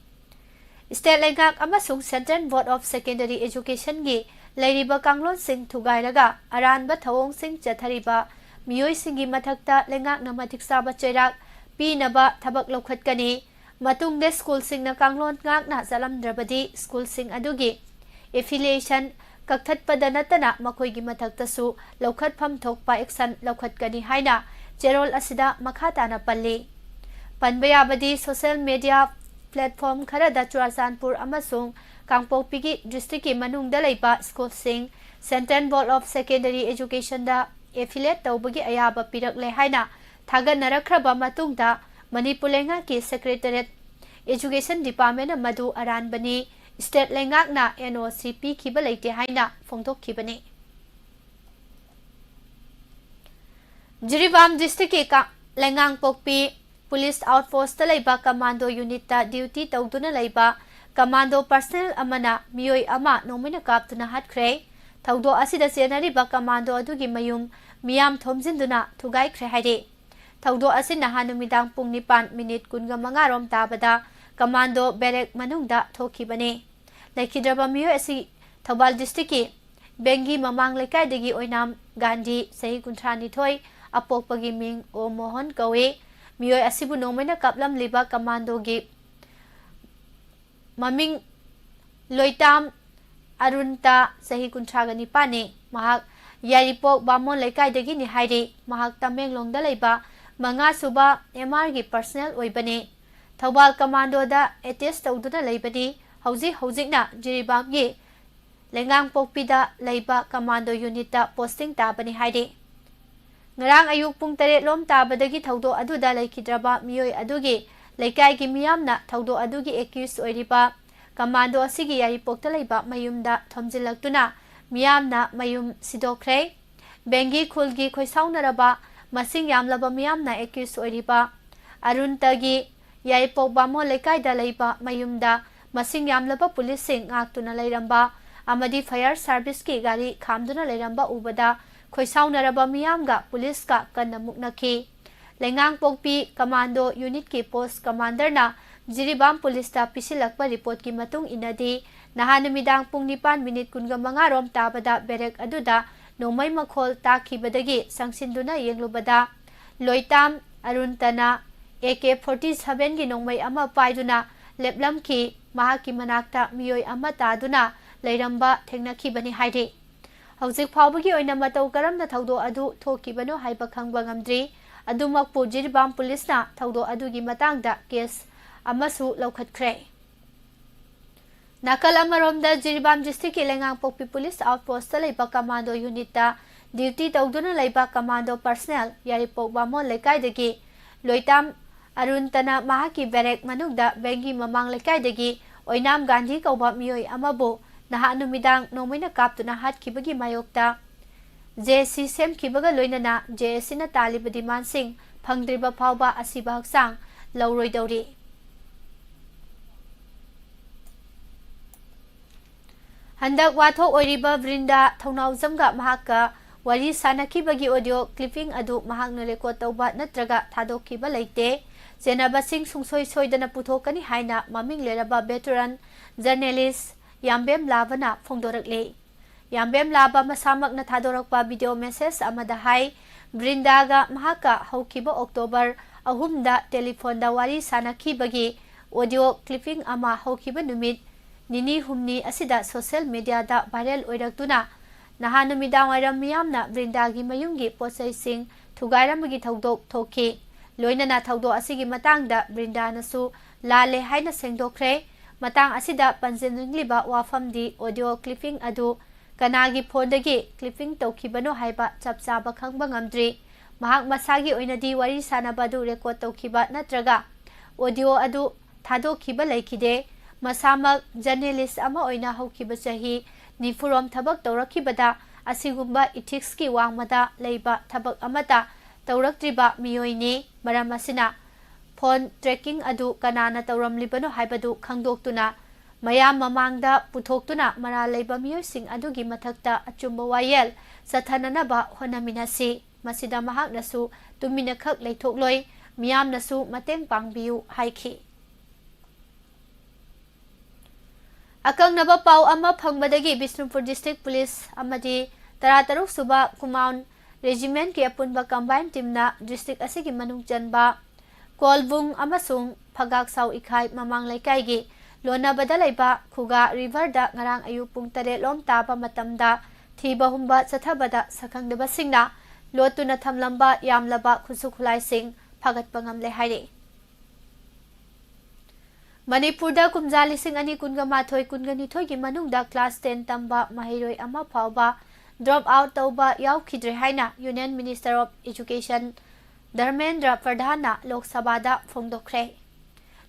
State ꯂꯩꯉꯥꯛ ꯑꯃꯁꯨꯡ Central Board of Secondary Educationꯒꯤ ꯂꯩꯔꯤꯕ ꯀꯥꯡꯂꯣꯟꯁꯤꯡ ꯊꯨꯒꯥꯏꯔꯒ ꯑꯔꯥꯟꯕ ꯊꯧꯑꯣꯡꯁꯤꯡ ꯆꯠꯊꯔꯤꯕ ꯃꯤꯑꯣꯏꯁꯤꯡꯒꯤ ꯃꯊꯛꯇ ꯂꯩꯉꯥꯛꯅ ꯃꯇꯤꯛ ꯆꯥꯕ ꯆꯩꯔꯥꯛ ꯄꯤꯅꯕ ꯊꯕꯛ ꯂꯧꯈꯠꯀꯅꯤ꯫ ꯃꯇꯨꯡꯗ ꯁ꯭ꯀꯨꯜꯁꯤꯡꯅ ꯀꯥꯡꯂꯣꯟ ꯉꯥꯛꯅ ꯆꯠꯂꯝꯗ꯭ꯔꯕꯗꯤ ꯁ꯭ꯀꯨꯜꯁꯤꯡ ꯑꯗꯨꯒꯤ affiliation ꯀꯛꯊꯠꯄꯗ ꯅꯠꯇꯅ ꯃꯈꯣꯏꯒꯤ ꯃꯊꯛꯇꯁꯨ ꯂꯧꯈꯠꯐꯝ ꯊꯣꯛꯄ action ꯂꯧꯈꯠꯀꯅꯤ ꯍꯥꯏꯅ ꯆꯦꯔꯣꯜ ꯑꯁꯤꯗ ꯃꯈꯥ ꯇꯥꯅ ꯄꯜꯂꯤ꯫ ꯄꯟꯕ ꯌꯥꯕꯗꯤ social media platform ꯈꯔꯗ ꯆꯨꯔꯥꯆꯥꯟꯄꯨꯔ ꯑꯃꯁꯨꯡ ꯀꯥꯡꯄꯣꯛꯄꯤꯒꯤ districtꯀꯤ ꯃꯅꯨꯡꯗ ꯂꯩꯕ ꯁ꯭ꯀꯨꯜꯁꯤꯡ Central Board of Secondary Educationꯗ affiliate ꯇꯧꯕꯒꯤ ꯑꯌꯥꯕ ꯄꯤꯔꯛꯂꯦ ꯍꯥꯏꯅ ꯊꯥꯒꯠꯅꯔꯛꯈ꯭ꯔꯕ ꯃꯇꯨꯡꯗ ꯃꯅꯤꯄꯨꯔ ꯂꯩꯉꯥꯛꯀꯤ Secretariat Education Department ꯃꯗꯨ ꯑꯔꯥꯟꯕꯅꯤ, ꯁ꯭ꯇꯦꯠ ꯂꯩꯉꯥꯛꯅ N O C ꯄꯤꯈꯤꯕ ꯂꯩꯇꯦ ꯍꯥꯏꯅ ꯐꯣꯡꯗꯣꯛꯈꯤꯕꯅꯤ꯫ ꯖꯤꯔꯤꯕꯥꯝ districtꯀꯤ ꯀ-, ꯂꯩꯉꯥꯡꯄꯣꯛꯄꯤ police outpostꯇ ꯂꯩꯕ commando unitꯇ duty ꯇꯧꯗꯨꯅ ꯂꯩꯕ commando personnel ꯑꯃꯅ ꯃꯤꯑꯣꯏ ꯑꯃ ꯅꯣꯡꯃꯩꯅ ꯀꯥꯞꯇꯨꯅ ꯍꯥꯠꯈ꯭ꯔꯦ꯫ ꯊꯧꯗꯣꯛ ꯑꯁꯤꯗ ꯆꯦꯟꯅꯔꯤꯕ commando ꯑꯗꯨꯒꯤ ꯃꯌꯨꯝ ꯃꯤꯌꯥꯝ ꯊꯣꯝꯖꯤꯟꯗꯨꯅ ꯊꯨꯒꯥꯏꯈ꯭ꯔꯦ ꯍꯥꯏꯔꯤ꯫ ꯊꯧꯗꯣꯛ ꯑꯁꯤ ꯅꯍꯥꯟ ꯅꯨꯃꯤꯗꯥꯡ ꯄꯨꯡ ꯅꯤꯄꯥꯟ minute ꯀꯨꯟꯒ ꯃꯉꯥ ꯔꯣꯝ ꯇꯥꯕꯗ ꯀꯃꯥꯟꯗꯣ ꯕꯦꯔꯦꯛ ꯃꯅꯨꯡꯗ ꯊꯣꯛꯈꯤꯕꯅꯤ꯫ ꯂꯩꯈꯤꯗ꯭ꯔꯕ ꯃꯤꯑꯣꯏ ꯑꯁꯤ ꯊꯧꯕꯥꯜ ꯗꯤꯁꯇ꯭ꯔꯤꯛꯀꯤ ꯕꯦꯡꯒꯤ ꯃꯃꯥꯡ ꯂꯩꯀꯥꯏꯗꯒꯤ ꯑꯣꯏꯅꯥꯝ ꯒꯥꯟꯙꯤ, ꯆꯍꯤ ꯀꯨꯟꯊ꯭ꯔꯥ ꯅꯤꯊꯣꯏ, ꯑꯄꯣꯛꯄꯒꯤ ꯃꯤꯡ ꯑꯣ ꯃꯣꯍꯟ ꯀꯧꯏ꯫ ꯃꯤꯑꯣꯏ ꯑꯁꯤꯕꯨ ꯅꯣꯡꯃꯩꯅ ꯀꯥꯞꯂꯝꯂꯤꯕ ꯀꯃꯥꯟꯗꯣꯒꯤ ꯃꯃꯤꯡ ꯂꯣꯏꯇꯥꯝ ꯑꯔꯨꯟꯇ, ꯆꯍꯤ ꯀꯨꯟꯊ꯭ꯔꯥꯒ ꯅꯤꯄꯥꯟꯅꯤ꯫ ꯃꯍꯥꯛ ꯌꯥꯏꯔꯤꯄꯣꯛ ꯕꯥꯃꯣꯟ ꯂꯩꯀꯥꯏꯗꯒꯤꯅꯤ ꯍꯥꯏꯔꯤ꯫ ꯃꯍꯥꯛ ꯇꯃꯦꯡꯂꯣꯡꯗ ꯂꯩꯕ ꯃꯉꯥ ꯁꯨꯕ ꯑꯦꯝ ꯑꯥꯔꯒꯤ ꯄꯔꯁꯅꯦꯜ ꯑꯣꯏꯕꯅꯤ꯫ ꯊꯧꯕꯥꯜ ꯀꯃꯥꯟꯗꯣꯗ ꯑꯦꯇꯦꯁ ꯇꯧꯗꯨꯅ ꯂꯩꯕꯅꯤ꯫ ꯍꯧꯖꯤꯛ ꯍꯧꯖꯤꯛꯅ ꯖꯤꯔꯤꯕꯥꯝꯒꯤ ꯂꯩꯉꯥꯡꯄꯣꯛꯄꯤꯗ ꯂꯩꯕ ꯀꯃꯥꯟꯗꯣ ꯌꯨꯅꯤꯠꯇ ꯄꯣꯁꯇꯤꯡ ꯇꯥꯕꯅꯤ ꯍꯥꯏꯔꯤ꯫ ꯉꯔꯥꯡ ꯑꯌꯨꯛ ꯄꯨꯡ ꯇꯔꯦꯠ ꯂꯣꯝ ꯇꯥꯕꯗꯒꯤ ꯊꯧꯗꯣꯛ ꯑꯗꯨꯗ ꯂꯩꯈꯤꯗ꯭ꯔꯕ ꯃꯤꯑꯣꯏ ꯑꯗꯨꯒꯤ ꯂꯩꯀꯥꯏꯒꯤ ꯃꯤꯌꯥꯝꯅ ꯊꯧꯗꯣꯛ ꯑꯗꯨꯒꯤ ꯑꯦꯀ꯭ꯌꯨꯁ ꯑꯣꯏꯔꯤꯕ ꯀꯃꯥꯟꯗꯣ ꯑꯁꯤꯒꯤ ꯌꯥꯏꯔꯤꯄꯣꯛꯇ ꯂꯩꯕ ꯃꯌꯨꯝꯗ ꯊꯣꯝꯖꯤꯜꯂꯛꯇꯨꯅ ꯃꯤꯌꯥꯝꯅ ꯃꯌꯨꯝ ꯁꯤꯗꯣꯛꯈ꯭ꯔꯦ꯫ ꯕꯦꯡꯒꯤ ꯈꯨꯜꯒꯤ ꯈꯣꯏꯁꯥꯎꯅꯔꯕ ꯃꯁꯤꯡ ꯌꯥꯝꯂꯕ ꯃꯤꯌꯥꯝꯅ ꯑꯦꯀ꯭ꯌꯨꯁ ꯑꯣꯏꯔꯤꯕ ꯑꯔꯨꯟꯇꯒꯤ ꯌꯥꯏꯔꯤꯄꯣꯛ ꯕꯥꯃꯣꯟ ꯂꯩꯀꯥꯏꯗ ꯂꯩꯕ ꯃꯌꯨꯝꯗ ꯃꯁꯤꯡ ꯌꯥꯝꯂꯕ ꯄꯨꯂꯤꯁꯁꯤꯡ ꯉꯥꯛꯇꯨꯅ ꯂꯩꯔꯝꯕ ꯑꯃꯗꯤ ꯐꯥꯌꯔ ꯁꯥꯔꯚꯤꯁꯀꯤ ꯒꯥꯔꯤ ꯈꯥꯝꯗꯨꯅ ꯂꯩꯔꯝꯕ ꯎꯕꯗ ꯈꯣꯏꯁꯥꯎꯅꯔꯕ ꯃꯤꯌꯥꯝꯒ ꯄꯨꯂꯤꯁꯀ ꯀꯟꯅ ꯃꯨꯛꯅꯈꯤ꯫ ꯂꯩꯉꯥꯡꯄꯣꯛꯄꯤ ꯀꯃꯥꯟꯗꯣ ꯌꯨꯅꯤꯠꯀꯤ ꯄꯣꯁ ꯀꯃꯥꯟꯗꯔꯅ ꯖꯤꯔꯤꯕꯥꯝ ꯄꯨꯂꯤꯁꯇ ꯄꯤꯁꯤꯜꯂꯛꯄ ꯔꯤꯄꯣꯔꯠꯀꯤ ꯃꯇꯨꯡ ꯏꯟꯅꯗꯤ, ꯅꯍꯥꯟ ꯅꯨꯃꯤꯗꯥꯡ ꯄꯨꯡ ꯅꯤꯄꯥꯟ ꯃꯤꯅꯤꯠ ꯀꯨꯟꯒ ꯃꯉꯥ ꯔꯣꯝ ꯇꯥꯕꯗ ꯕꯦꯔꯦꯛ ꯑꯗꯨꯗ ꯅꯣꯡꯃꯩ ꯃꯈꯣꯜ ꯇꯥꯈꯤꯕꯗꯒꯤ ꯆꯪꯁꯤꯟꯗꯨꯅ ꯌꯦꯡꯂꯨꯕꯗ, ꯂꯣꯏꯇꯥꯝ ꯑꯔꯨꯟꯇꯅ ꯑꯦ ꯀꯦ ꯐꯣꯔꯇꯤ ꯁꯚꯦꯟꯒꯤ ꯅꯣꯡꯃꯩ ꯑꯃ ꯄꯥꯏꯗꯨꯅ ꯂꯦꯞꯂꯝꯈꯤ꯫ ꯃꯍꯥꯛꯀꯤ ꯃꯅꯥꯛꯇ ꯃꯤꯑꯣꯏ ꯑꯃ ꯇꯥꯗꯨꯅ ꯂꯩꯔꯝꯕ ꯊꯦꯡꯅꯈꯤꯕꯅꯤ ꯍꯥꯏꯔꯤ꯫ ꯍꯧꯖꯤꯛ ꯐꯥꯎꯕꯒꯤ ꯑꯣꯏꯅ ꯃꯇꯧ ꯀꯔꯝꯅ ꯊꯧꯗꯣꯛ ꯑꯗꯨ ꯊꯣꯛꯈꯤꯕꯅꯣ ꯍꯥꯏꯕ ꯈꯪꯕ ꯉꯝꯗ꯭ꯔꯤ꯫ ꯑꯗꯨꯃꯛꯄꯨ ꯖꯤꯔꯤꯕꯥꯝ ꯄꯨꯂꯤꯁꯅ ꯊꯧꯗꯣꯛ ꯑꯗꯨꯒꯤ ꯃꯇꯥꯡꯗ ꯀꯦꯁ ꯑꯃꯁꯨ ꯂꯧꯈꯠꯈ꯭ꯔꯦ꯫ ꯅꯥꯀꯜ ꯑꯃꯔꯣꯝꯗ, ꯖꯤꯔꯤꯕꯥꯝ ꯗꯤꯁꯇ꯭ꯔꯤꯛꯀꯤ ꯂꯩꯉꯥꯡꯄꯣꯛꯄꯤ ꯄꯨꯂꯤꯁ ꯑꯥꯎꯠꯄꯣꯁꯇ ꯂꯩꯕ ꯀꯃꯥꯟꯗꯣ ꯌꯨꯅꯤꯠꯇ ꯗ꯭ꯌꯨꯇꯤ ꯇꯧꯗꯨꯅ ꯂꯩꯕ ꯀꯃꯥꯟꯗꯣ ꯄꯔꯁꯅꯦꯜ ꯌꯥꯏꯔꯤꯄꯣꯛ ꯕꯥꯃꯣꯟ ꯂꯩꯀꯥꯏꯗꯒꯤ ꯂꯣꯏꯇꯥꯝ ꯑꯔꯨꯟꯇꯅ ꯃꯍꯥꯛꯀꯤ ꯕꯦꯔꯦꯛ ꯃꯅꯨꯡꯗ ꯕꯦꯡꯒꯤ ꯃꯃꯥꯡ ꯂꯩꯀꯥꯏꯗꯒꯤ ꯑꯣꯏꯅꯥꯝ ꯒꯥꯟꯙꯤ ꯀꯧꯕ ꯃꯤꯑꯣꯏ ꯑꯃꯕꯨ ꯅꯍꯥꯟ ꯅꯨꯃꯤꯗꯥꯡ ꯅꯣꯡꯃꯩꯅ ꯀꯥꯞꯇꯨꯅ ꯍꯥꯠꯈꯤꯕꯒꯤ ꯃꯥꯌꯣꯛꯇ ꯖꯦ ꯑꯦꯁ ꯁꯤ ꯁꯦꯝꯈꯤꯕꯒ ꯂꯣꯏꯅꯅ ꯖꯦ ꯑꯦꯁ ꯁꯤꯅ ꯇꯥꯜꯂꯤꯕ ꯗꯤꯃꯥꯟꯁꯤꯡ ꯐꯪꯗ꯭ꯔꯤꯕ ꯐꯥꯎꯕ ꯑꯁꯤꯕ ꯍꯛꯆꯥꯡ ꯂꯧꯔꯣꯏꯗꯧꯔꯤ꯫ ꯍꯟꯗꯛ ꯋꯥꯊꯣꯛ ꯑꯣꯏꯔꯤꯕ ꯕ꯭ꯔꯤꯟꯗꯥ ꯊꯧꯅꯥꯎꯖꯝꯒ ꯃꯍꯥꯛꯀ ꯋꯥꯔꯤ ꯁꯥꯅꯈꯤꯕꯒꯤ audio clipping ꯑꯗꯨ ꯃꯍꯥꯛꯅ record ꯇꯧꯕ ꯅꯠꯇ꯭ꯔꯒ ꯊꯥꯗꯣꯛꯈꯤꯕ ꯂꯩꯇꯦ꯫ ꯆꯦꯟꯅꯕꯁꯤꯡ ꯁꯨꯡꯁꯣꯏ ꯁꯣꯏꯗꯅ ꯄꯨꯊꯣꯛꯀꯅꯤ ꯍꯥꯏꯅ ꯃꯃꯤꯡ ꯂꯩꯔꯕ veteran journalist ꯌꯥꯝꯕꯦꯝ ꯂꯥꯕꯅ ꯐꯣꯡꯗꯣꯔꯛꯂꯤ꯫ ꯌꯥꯝꯕꯦꯝ ꯂꯥꯕ ꯃꯁꯥꯃꯛꯅ ꯊꯥꯗꯣꯔꯛꯄ video message ꯑꯃꯗ ꯍꯥꯏ, ꯕ꯭ꯔꯤꯟꯗꯥꯒ ꯃꯍꯥꯛꯀ ꯍꯧꯈꯤꯕ October ꯑꯍꯨꯝꯗ telephone ꯗ ꯋꯥꯔꯤ ꯁꯥꯅꯈꯤꯕꯒꯤ audio clipping ꯑꯃ ꯍꯧꯈꯤꯕ ꯅꯨꯃꯤꯠ ꯅꯤꯅꯤ ꯍꯨꯝꯅꯤ ꯑꯁꯤꯗ social media ꯗ viral ꯑꯣꯏꯔꯛꯇꯨꯅ ꯅꯍꯥꯟ ꯅꯨꯃꯤꯗꯥꯡꯋꯥꯏꯔꯝ ꯃꯤꯌꯥꯝꯅ ꯕ꯭ꯔꯤꯟꯗꯥꯒꯤ ꯃꯌꯨꯝꯒꯤ ꯄꯣꯠꯆꯩꯁꯤꯡ ꯊꯨꯒꯥꯏꯔꯝꯕꯒꯤ ꯊꯧꯗꯣꯛ ꯊꯣꯛꯈꯤ꯫ ꯂꯣꯏꯅꯅ ꯊꯧꯗꯣꯛ ꯑꯁꯤꯒꯤ ꯃꯇꯥꯡꯗ ꯕ꯭ꯔꯤꯟꯗꯥꯅꯁꯨ ꯂꯥꯜꯂꯦ ꯍꯥꯏꯅ ꯁꯦꯡꯗꯣꯛꯈ꯭ꯔꯦ꯫ ꯃꯇꯥꯡ ꯑꯁꯤꯗ ꯄꯟꯖꯅꯤꯡꯂꯤꯕ ꯋꯥꯐꯝꯗꯤ audio clipping ꯑꯗꯨ ꯀꯅꯥꯒꯤ phone ꯗꯒꯤ clipping ꯇꯧꯈꯤꯕꯅꯣ ꯍꯥꯏꯕ ꯆꯞ ꯆꯥꯕ ꯈꯪꯕ ꯉꯝꯗ꯭ꯔꯤ꯫ ꯃꯍꯥꯛ ꯃꯁꯥꯒꯤ ꯑꯣꯏꯅꯗꯤ ꯋꯥꯔꯤ ꯁꯥꯅꯕ ꯑꯗꯨ record ꯇꯧꯈꯤꯕ ꯅꯠꯇ꯭ꯔꯒ audio ꯑꯗꯨ ꯊꯥꯗꯣꯛꯈꯤꯕ ꯂꯩꯈꯤꯗꯦ꯫ ꯃꯁꯥꯃꯛ journalist ꯑꯃ ꯑꯣꯏꯅ ꯍꯧꯈꯤꯕ ꯆꯍꯤ ꯅꯤꯐꯨꯔꯣꯝ ꯊꯕꯛ ꯇꯧꯔꯛꯈꯤꯕꯗ ꯑꯁꯤꯒꯨꯝꯕ ethics ꯀꯤ ꯋꯥꯡꯃꯗ ꯂꯩꯕ ꯊꯕꯛ ꯑꯃꯠꯇ ꯇꯧꯔꯛꯇ꯭ꯔꯤꯕ ꯃꯤꯑꯣꯏꯅꯤ꯫ ꯃꯔꯝ ꯑꯁꯤꯅ phone tracking ꯑꯗꯨ ꯀꯅꯥꯅ ꯇꯧꯔꯝꯂꯤꯕꯅꯣ ꯍꯥꯏꯕꯗꯨ ꯈꯪꯗꯣꯛꯇꯨꯅ ꯃꯌꯥꯝ ꯃꯃꯥꯡꯗ ꯄꯨꯊꯣꯛꯇꯨꯅ ꯃꯔꯥꯜ ꯂꯩꯕ ꯃꯤꯑꯣꯏꯁꯤꯡ ꯑꯗꯨꯒꯤ ꯃꯊꯛꯇ ꯑꯆꯨꯝꯕ ꯋꯥꯌꯦꯜ ꯆꯠꯊꯅꯅꯕ ꯍꯣꯠꯅꯃꯤꯟꯅꯁꯤ꯫ ꯃꯁꯤꯗ ꯃꯍꯥꯛꯅꯁꯨ ꯇꯨꯃꯤꯟꯅ ꯈꯛ ꯂꯩꯊꯣꯛꯂꯣꯏ, ꯃꯤꯌꯥꯝꯅꯁꯨ ꯃꯇꯦꯡ ꯄꯥꯡꯕꯤꯌꯨ ꯍꯥꯏꯈꯤ꯫ ꯑꯀꯛꯅꯕ ꯄꯥꯎ ꯑꯃ ꯐꯪꯕꯗꯒꯤ ꯕꯤꯁꯅꯨꯄꯨꯔ district police ꯑꯃꯗꯤ ꯇꯔꯥꯇꯔꯨꯛ ꯁꯨꯕ Kumaon Regiment ꯀꯤ ꯑꯄꯨꯟꯕ combined team ꯅ district ꯑꯁꯤꯒꯤ ꯃꯅꯨꯡ ꯆꯟꯕ ꯀꯣꯜꯕꯨꯡ ꯑꯃꯁꯨꯡ ꯐꯒꯥꯛꯁꯥꯎ ꯏꯈꯥꯏ ꯃꯃꯥꯡ ꯂꯩꯀꯥꯏꯒꯤ ꯂꯣꯟꯅꯕꯗ ꯂꯩꯕ ꯈꯨꯒꯥ river ꯗ ꯉꯔꯥꯡ ꯑꯌꯨꯛ ꯄꯨꯡ ꯇꯔꯦꯠ ꯂꯣꯝ ꯇꯥꯕ ꯃꯇꯝꯗ ꯊꯤꯕ ꯍꯨꯝꯕ ꯆꯠꯊꯕꯗ ꯁꯛꯈꯪꯗꯕꯁꯤꯡꯅ ꯂꯣꯠꯇꯨꯅ ꯊꯝꯂꯝꯕ ꯌꯥꯝꯂꯕ ꯈꯨꯠꯁꯨ ꯈꯨꯠꯂꯥꯏꯁꯤꯡ ꯐꯥꯒꯠꯄ ꯉꯝꯂꯦ ꯍꯥꯏꯔꯤ꯫ ꯃꯅꯤꯄꯨꯔꯗ ꯀꯨꯝꯖꯥ ꯂꯤꯁꯤꯡ ꯑꯅꯤ ꯀꯨꯟꯒ ꯃꯥꯊꯣꯏ ꯀꯨꯟꯒ ꯅꯤꯊꯣꯏꯒꯤ ꯃꯅꯨꯡꯗ class ten ꯇꯝꯕ ꯃꯍꯩꯔꯣꯏ ꯑꯃ ꯐꯥꯎꯕ drop out ꯇꯧꯕ ꯌꯥꯎꯈꯤꯗ꯭ꯔꯦ ꯍꯥꯏꯅ Union Minister of Education Dharmendra ꯄ꯭ꯔꯙꯥꯟꯅ ꯂꯣꯛ ꯁꯚꯥꯗ ꯐꯣꯡꯗꯣꯛꯈ꯭ꯔꯦ꯫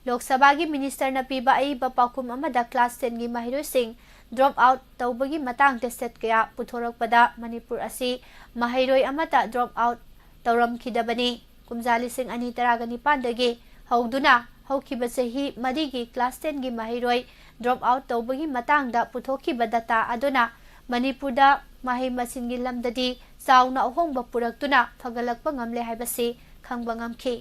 ꯂꯣꯛ ꯁꯚꯥꯒꯤ minister ꯅ ꯄꯤꯕ ꯑꯏꯕ ꯄꯥꯎꯈꯨꯝ ꯑꯃꯗ class ten ꯒꯤ ꯃꯍꯩꯔꯣꯏꯁꯤꯡ drop out ꯇꯧꯕꯒꯤ ꯃꯇꯥꯡꯗ stat ꯀꯌꯥ ꯄꯨꯊꯣꯔꯛꯄꯗ ꯃꯅꯤꯄꯨꯔ ꯑꯁꯤ ꯃꯍꯩꯔꯣꯏ ꯑꯃꯠꯇ drop out ꯇꯧꯔꯝꯈꯤꯗꯕꯅꯤ꯫ ꯀꯨꯝꯖꯥ ꯂꯤꯁꯤꯡ ꯑꯅꯤ ꯇꯔꯥꯒ ꯅꯤꯄꯥꯟꯗꯒꯤ ꯍꯧꯗꯨꯅ ꯍꯧꯈꯤꯕ ꯆꯍꯤ ꯃꯔꯤꯒꯤ class ten ꯒꯤ ꯃꯍꯩꯔꯣꯏ drop out ꯇꯧꯕꯒꯤ ꯃꯇꯥꯡꯗ ꯄꯨꯊꯣꯛꯈꯤꯕ data ꯑꯗꯨꯅ ꯃꯅꯤꯄꯨꯔꯗ ꯃꯍꯩ ꯃꯁꯤꯡꯒꯤ ꯂꯝꯗꯗꯤ ꯆꯥꯎꯅ ꯑꯍꯣꯡꯕ ꯄꯨꯔꯛꯇꯨꯅ ꯐꯒꯠꯂꯛꯄ ꯉꯝꯂꯦ ꯍꯥꯏꯕꯁꯤ ꯈꯪꯕ ꯉꯝꯈꯤ꯫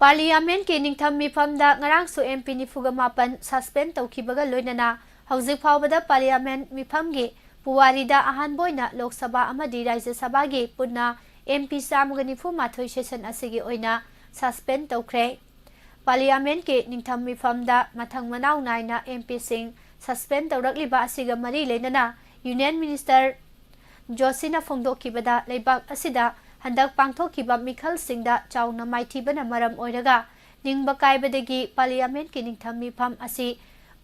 ꯄꯥꯔꯂꯤꯌꯥꯃꯦꯟꯠꯀꯤ ꯅꯤꯡꯊꯝ ꯃꯤꯐꯝꯗ ꯉꯔꯥꯡꯁꯨ MP ꯅꯤꯐꯨꯒ ꯃꯥꯄꯟ suspend ꯇꯧꯈꯤꯕꯒ ꯂꯣꯏꯅꯅ ꯍꯧꯖꯤꯛ ꯐꯥꯎꯕꯗ ꯄꯥꯔꯂꯤꯌꯥꯃꯦꯟꯠ ꯃꯤꯐꯝꯒꯤ ꯄꯨꯋꯥꯔꯤꯗ ꯑꯍꯥꯟꯕ ꯑꯣꯏꯅ ꯂꯣꯛ ꯁꯚꯥ ꯑꯃꯗꯤ ꯔꯥꯖ꯭ꯌ ꯁꯚꯥꯒꯤ ꯄꯨꯟꯅ MP ꯆꯥꯝꯃꯒ ꯅꯤꯐꯨ ꯃꯥꯊꯣꯏ session ꯑꯁꯤꯒꯤ ꯑꯣꯏꯅ suspend ꯇꯧꯈ꯭ꯔꯦ꯫ ꯄꯥꯔꯂꯤꯌꯥꯃꯦꯟꯠꯀꯤ ꯅꯤꯡꯊꯝ ꯃꯤꯐꯝꯗ ꯃꯊꯪ ꯃꯅꯥꯎ ꯅꯥꯏꯅ MPꯁꯤꯡ suspend ꯇꯧꯔꯛꯂꯤꯕ ꯑꯁꯤꯒ ꯃꯔꯤ ꯂꯩꯅꯅ Union Minister ꯖꯣꯁꯤꯅ ꯐꯣꯡꯗꯣꯛꯈꯤꯕꯗ, ꯂꯩꯕꯥꯛ ꯑꯁꯤꯗ ꯍꯟꯗꯛ ꯄꯥꯡꯊꯣꯛꯈꯤꯕ ꯃꯤꯈꯜꯁꯤꯡꯗ ꯆꯥꯎꯅ ꯃꯥꯏꯊꯤꯕꯅ ꯃꯔꯝ ꯑꯣꯏꯔꯒ ꯅꯤꯡꯕ ꯀꯥꯏꯕꯗꯒꯤ ꯄꯥꯔꯂꯤꯌꯥꯃꯦꯟꯠꯀꯤ ꯅꯤꯡꯊꯝ ꯃꯤꯐꯝ ꯑꯁꯤ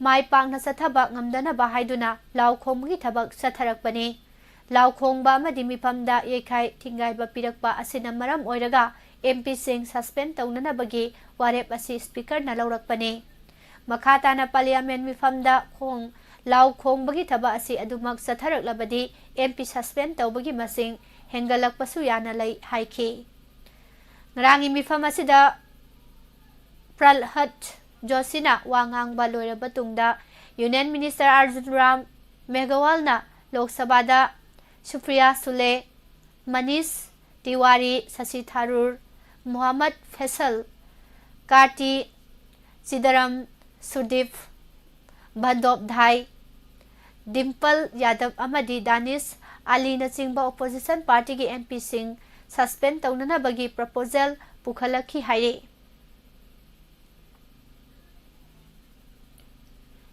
ꯃꯥꯏ ꯄꯥꯛꯅ ꯆꯠꯊꯕ ꯉꯝꯗꯅꯕ ꯍꯥꯏꯗꯨꯅ ꯂꯥꯎ ꯈꯣꯡꯕꯒꯤ ꯊꯕꯛ ꯆꯠꯊꯔꯛꯄꯅꯤ꯫ ꯂꯥꯎ ꯈꯣꯡꯕ ꯑꯃꯗꯤ ꯃꯤꯐꯝꯗ ꯌꯩꯈꯥꯏ ꯊꯤꯡꯒꯥꯏꯕ ꯄꯤꯔꯛꯄ ꯑꯁꯤꯅ ꯃꯔꯝ ꯑꯣꯏꯔꯒ MPꯁꯤꯡ suspend ꯇꯧꯅꯅꯕꯒꯤ ꯋꯥꯔꯦꯞ ꯑꯁꯤ Speakerꯅ ꯂꯧꯔꯛꯄꯅꯤ꯫ ꯃꯈꯥ ꯇꯥꯅ ꯄꯥꯔꯂꯤꯌꯥꯃꯦꯟꯠ ꯃꯤꯐꯝꯗ ꯈꯣꯡ ꯂꯥꯎ ꯈꯣꯡꯕꯒꯤ ꯊꯕꯛ ꯑꯁꯤ ꯑꯗꯨꯃꯛ ꯆꯠꯊꯔꯛꯂꯕꯗꯤ MP suspend ꯇꯧꯕꯒꯤ ꯃꯁꯤꯡ ꯍꯦꯟꯒꯠꯂꯛꯄꯁꯨ ꯌꯥꯅ ꯂꯩ ꯍꯥꯏꯈꯤ꯫ ꯉꯔꯥꯡꯒꯤ ꯃꯤꯐꯝ ꯑꯁꯤꯗ ꯄ꯭ꯔꯜꯍꯠ ꯖꯣꯁꯤꯅ ꯋꯥ ꯉꯥꯡꯕ ꯂꯣꯏꯔꯕ ꯇꯨꯡꯗ Union Minister ꯑꯔꯖꯨꯟ ꯔꯥꯝ ꯃꯦꯘꯋꯥꯜꯅ ꯂꯣꯛ ꯁꯚꯥꯗ ꯁꯨꯄ꯭ꯔꯤꯌꯥ ꯁꯨꯂꯦ, ꯃꯅꯤꯁ ꯇꯤꯋꯥꯔꯤ, ꯁꯁꯤ ꯊꯥꯔꯨꯔ, ꯃꯣꯍꯝꯃꯗ ꯐꯦꯁꯜ, ꯀꯥꯔꯇꯤ ꯆꯤꯗꯔꯝ, ꯁꯨꯗꯤꯞ ꯕꯟꯗꯣꯞꯙꯥꯏ, ꯗꯤꯝꯄꯜ ꯌꯥꯗꯕ ꯑꯃꯗꯤ ꯗꯥꯅꯤꯁ ꯑꯂꯤꯅꯆꯤꯡꯕ opposition partyꯒꯤ MPꯁꯤꯡ suspend ꯇꯧꯅꯅꯕꯒꯤ proposal ꯄꯨꯈꯠꯂꯛꯈꯤ ꯍꯥꯏꯔꯤ꯫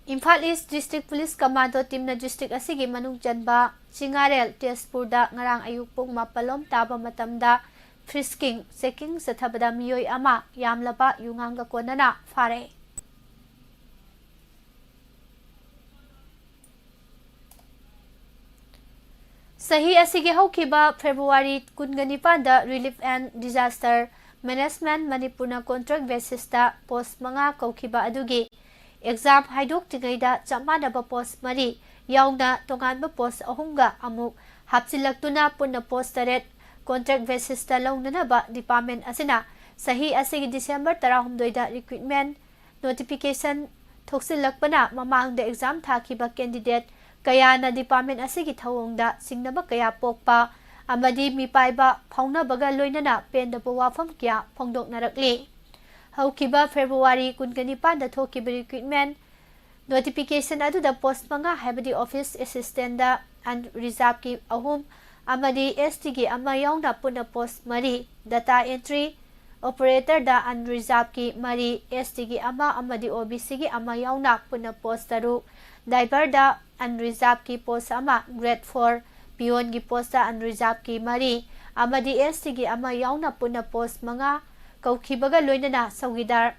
Imphal East District Police Commando teamꯅ district ꯑꯁꯤꯒꯤ ꯃꯅꯨꯡ ꯆꯟꯕ ꯆꯤꯉꯥꯔꯦꯜ ꯇꯦꯖꯄꯨꯔꯗ ꯉꯔꯥꯡ ꯑꯌꯨꯛ ꯄꯨꯡ ꯃꯥꯄꯜ ꯂꯣꯝ ꯇꯥꯕ ꯃꯇꯝꯗ frisking, checking ꯆꯠꯊꯕꯗ ꯃꯤꯑꯣꯏ ꯑꯃ ꯌꯥꯝꯂꯕ ꯌꯨꯉꯥꯡꯒ ꯀꯣꯟꯅꯅ ꯐꯥꯔꯦ꯫ ꯆꯍꯤ ꯑꯁꯤꯒꯤ ꯍꯧꯈꯤꯕ February ꯀꯨꯟꯒ ꯅꯤꯄꯥꯟꯗ Relief and Disaster Management ꯃꯅꯤꯄꯨꯔꯅ contract basisꯇ post ꯃꯉꯥ ꯀꯧꯈꯤꯕ ꯑꯗꯨꯒꯤ exam ꯍꯥꯏꯗꯣꯛꯇ꯭ꯔꯤꯉꯩꯗ ꯆꯞ ꯃꯥꯟꯅꯕ post ꯃꯔꯤ ꯌꯥꯎꯅ ꯇꯣꯉꯥꯟꯕ post ꯑꯍꯨꯝꯒ ꯑꯃꯨꯛ ꯍꯥꯞꯆꯤꯜꯂꯛꯇꯨꯅ ꯄꯨꯟꯅ post ꯇꯔꯦꯠ contract basisꯇ ꯂꯧꯅꯅꯕ department ꯑꯁꯤꯅ ꯆꯍꯤ ꯑꯁꯤꯒꯤ December ꯇꯔꯥꯍꯨꯝꯗꯣꯏꯗ recruitment notification ꯊꯣꯛꯆꯤꯜꯂꯛꯄꯅ ꯃꯃꯥꯡꯗ exam ꯊꯥꯈꯤꯕ candidate ꯀꯌꯥꯅ department ꯑꯁꯤꯒꯤ ꯊꯧꯑꯣꯡꯗ ꯆꯤꯡꯅꯕ ꯀꯌꯥ ꯄꯣꯛꯄ ꯑꯃꯗꯤ ꯃꯤꯄꯥꯏꯕ ꯐꯥꯎꯅꯕꯒ ꯂꯣꯏꯅꯅ ꯄꯦꯟꯗꯕ ꯋꯥꯐꯝ ꯀꯌꯥ ꯐꯣꯡꯗꯣꯛꯅꯔꯛꯂꯤ꯫ ꯍꯧꯈꯤꯕ February ꯀꯨꯟꯒ ꯅꯤꯄꯥꯟꯗ ꯊꯣꯛꯈꯤꯕ recruitment notification ꯑꯗꯨꯗ post ꯃꯉꯥ, ꯍꯥꯏꯕꯗꯤ office assistant ꯗ unreserved ꯀꯤ ꯑꯍꯨꯝ ꯑꯃꯗꯤ S T ꯒꯤ ꯑꯃ ꯌꯥꯎꯅ ꯄꯨꯟꯅ post ꯃꯔꯤ, data entry operator ꯗ unreserved ꯀꯤ ꯃꯔꯤ, S T ꯒꯤ ꯑꯃ ꯑꯃꯗꯤ O B C ꯒꯤ ꯑꯃ ꯌꯥꯎꯅ ꯄꯨꯟꯅ post ꯇꯔꯨꯛ, driver ꯗ unreserved ꯀꯤ post ꯑꯃ, grade four peon ꯒꯤ post ꯇ unreserved ꯀꯤ ꯃꯔꯤ ꯑꯃꯗꯤ S T ꯒꯤ ꯑꯃ ꯌꯥꯎꯅ ꯄꯨꯟꯅ post ꯃꯉꯥ ꯀꯧꯈꯤꯕꯒ ꯂꯣꯏꯅꯅ ꯆꯧꯀꯤꯗꯥꯔ,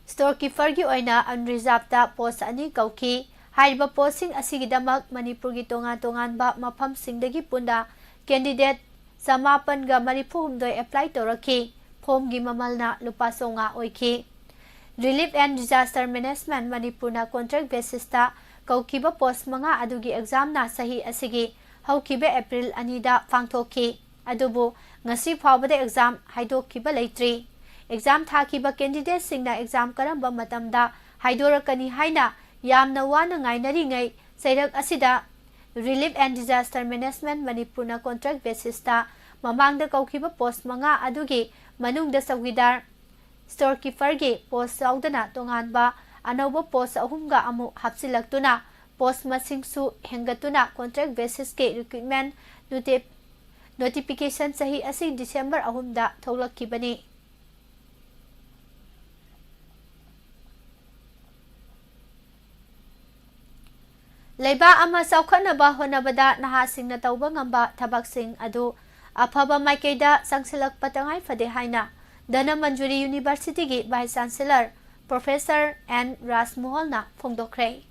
storekeeper ꯒꯤ ꯑꯣꯏꯅ unreserved ꯇ post ꯑꯅꯤ ꯀꯧꯈꯤ꯫ ꯍꯥꯏꯔꯤꯕ post ꯁꯤꯡ ꯑꯁꯤꯒꯤꯗꯃꯛ ꯃꯅꯤꯄꯨꯔꯒꯤ ꯇꯣꯉꯥꯟ ꯇꯣꯉꯥꯟꯕ ꯃꯐꯝꯁꯤꯡꯗꯒꯤ ꯄꯨꯟꯅ candidate ꯆꯃꯥꯄꯟꯒ ꯃꯔꯤꯐꯨ ꯍꯨꯝꯗꯣꯏ apply ꯇꯧꯔꯛꯈꯤ꯫ Form ꯒꯤ ꯃꯃꯜꯅ ꯂꯨꯄꯥ ꯆꯥꯝꯃꯉꯥ ꯑꯣꯏꯈꯤ꯫ Relief and Disaster Management ꯃꯅꯤꯄꯨꯔꯅ contract basis ꯇ ꯀꯧꯈꯤꯕ post ꯃꯉꯥ ꯑꯗꯨꯒꯤ exam ꯅ ꯆꯍꯤ ꯑꯁꯤꯒꯤ ꯍꯧꯈꯤꯕ April ꯑꯅꯤꯗ ꯄꯥꯡꯊꯣꯛꯈꯤ꯫ ꯑꯗꯨꯕꯨ ꯉꯁꯤ ꯐꯥꯎꯕꯗ exam ꯍꯥꯏꯗꯣꯛꯈꯤꯕ ꯂꯩꯇ꯭ꯔꯤ꯫ Exam ꯊꯥꯈꯤꯕ candidate ꯁꯤꯡꯅ exam ꯀꯔꯝꯕ ꯃꯇꯝꯗ ꯍꯥꯏꯗꯣꯔꯛꯀꯅꯤ ꯍꯥꯏꯅ ꯌꯥꯝꯅ ꯋꯥꯅ ꯉꯥꯏꯅꯔꯤꯉꯩ ꯆꯩꯔꯛ ꯑꯁꯤꯗ Relief and Disaster Management ꯃꯅꯤꯄꯨꯔꯅ contract basis ꯇ ꯃꯃꯥꯡꯗ ꯀꯧꯈꯤꯕ post ꯃꯉꯥ ꯑꯗꯨꯒꯤ ꯃꯅꯨꯡꯗ ꯆꯧꯀꯤꯗꯥꯔ, storekeeper ꯒꯤ post ꯌꯥꯎꯗꯅ ꯇꯣꯉꯥꯟꯕ ꯑꯅꯧꯕ post ꯑꯍꯨꯝꯒ ꯑꯃꯨꯛ ꯍꯥꯞꯆꯤꯜꯂꯛꯇꯨꯅ post ꯃꯁꯤꯡꯁꯨ ꯍꯦꯟꯒꯠꯇꯨꯅ contract basis ꯀꯤ recruitment ꯅꯣꯇꯤ-, notification ꯆꯍꯤ ꯑꯁꯤ December ꯑꯍꯨꯝꯗ ꯊꯣꯛꯂꯛꯈꯤꯕꯅꯤ꯫ ꯂꯩꯕꯥꯛ ꯑꯃ ꯆꯥꯎꯈꯠꯅꯕ ꯍꯣꯠꯅꯕꯗ ꯅꯍꯥꯁꯤꯡꯅ ꯇꯧꯕ ꯉꯝꯕ ꯊꯕꯛꯁꯤꯡ ꯑꯗꯨ ꯑꯐꯕ ꯃꯥꯏꯀꯩꯗ ꯆꯪꯁꯤꯜꯂꯛꯄ ꯇꯉꯥꯏ ꯐꯗꯦ ꯍꯥꯏꯅ ꯙꯅꯃꯟꯖꯨꯔꯤ University ꯒꯤ Vice Chancellor Professor N ꯔꯥꯖꯃꯣꯍꯜꯅ ꯐꯣꯡꯗꯣꯛꯈ꯭ꯔꯦ꯫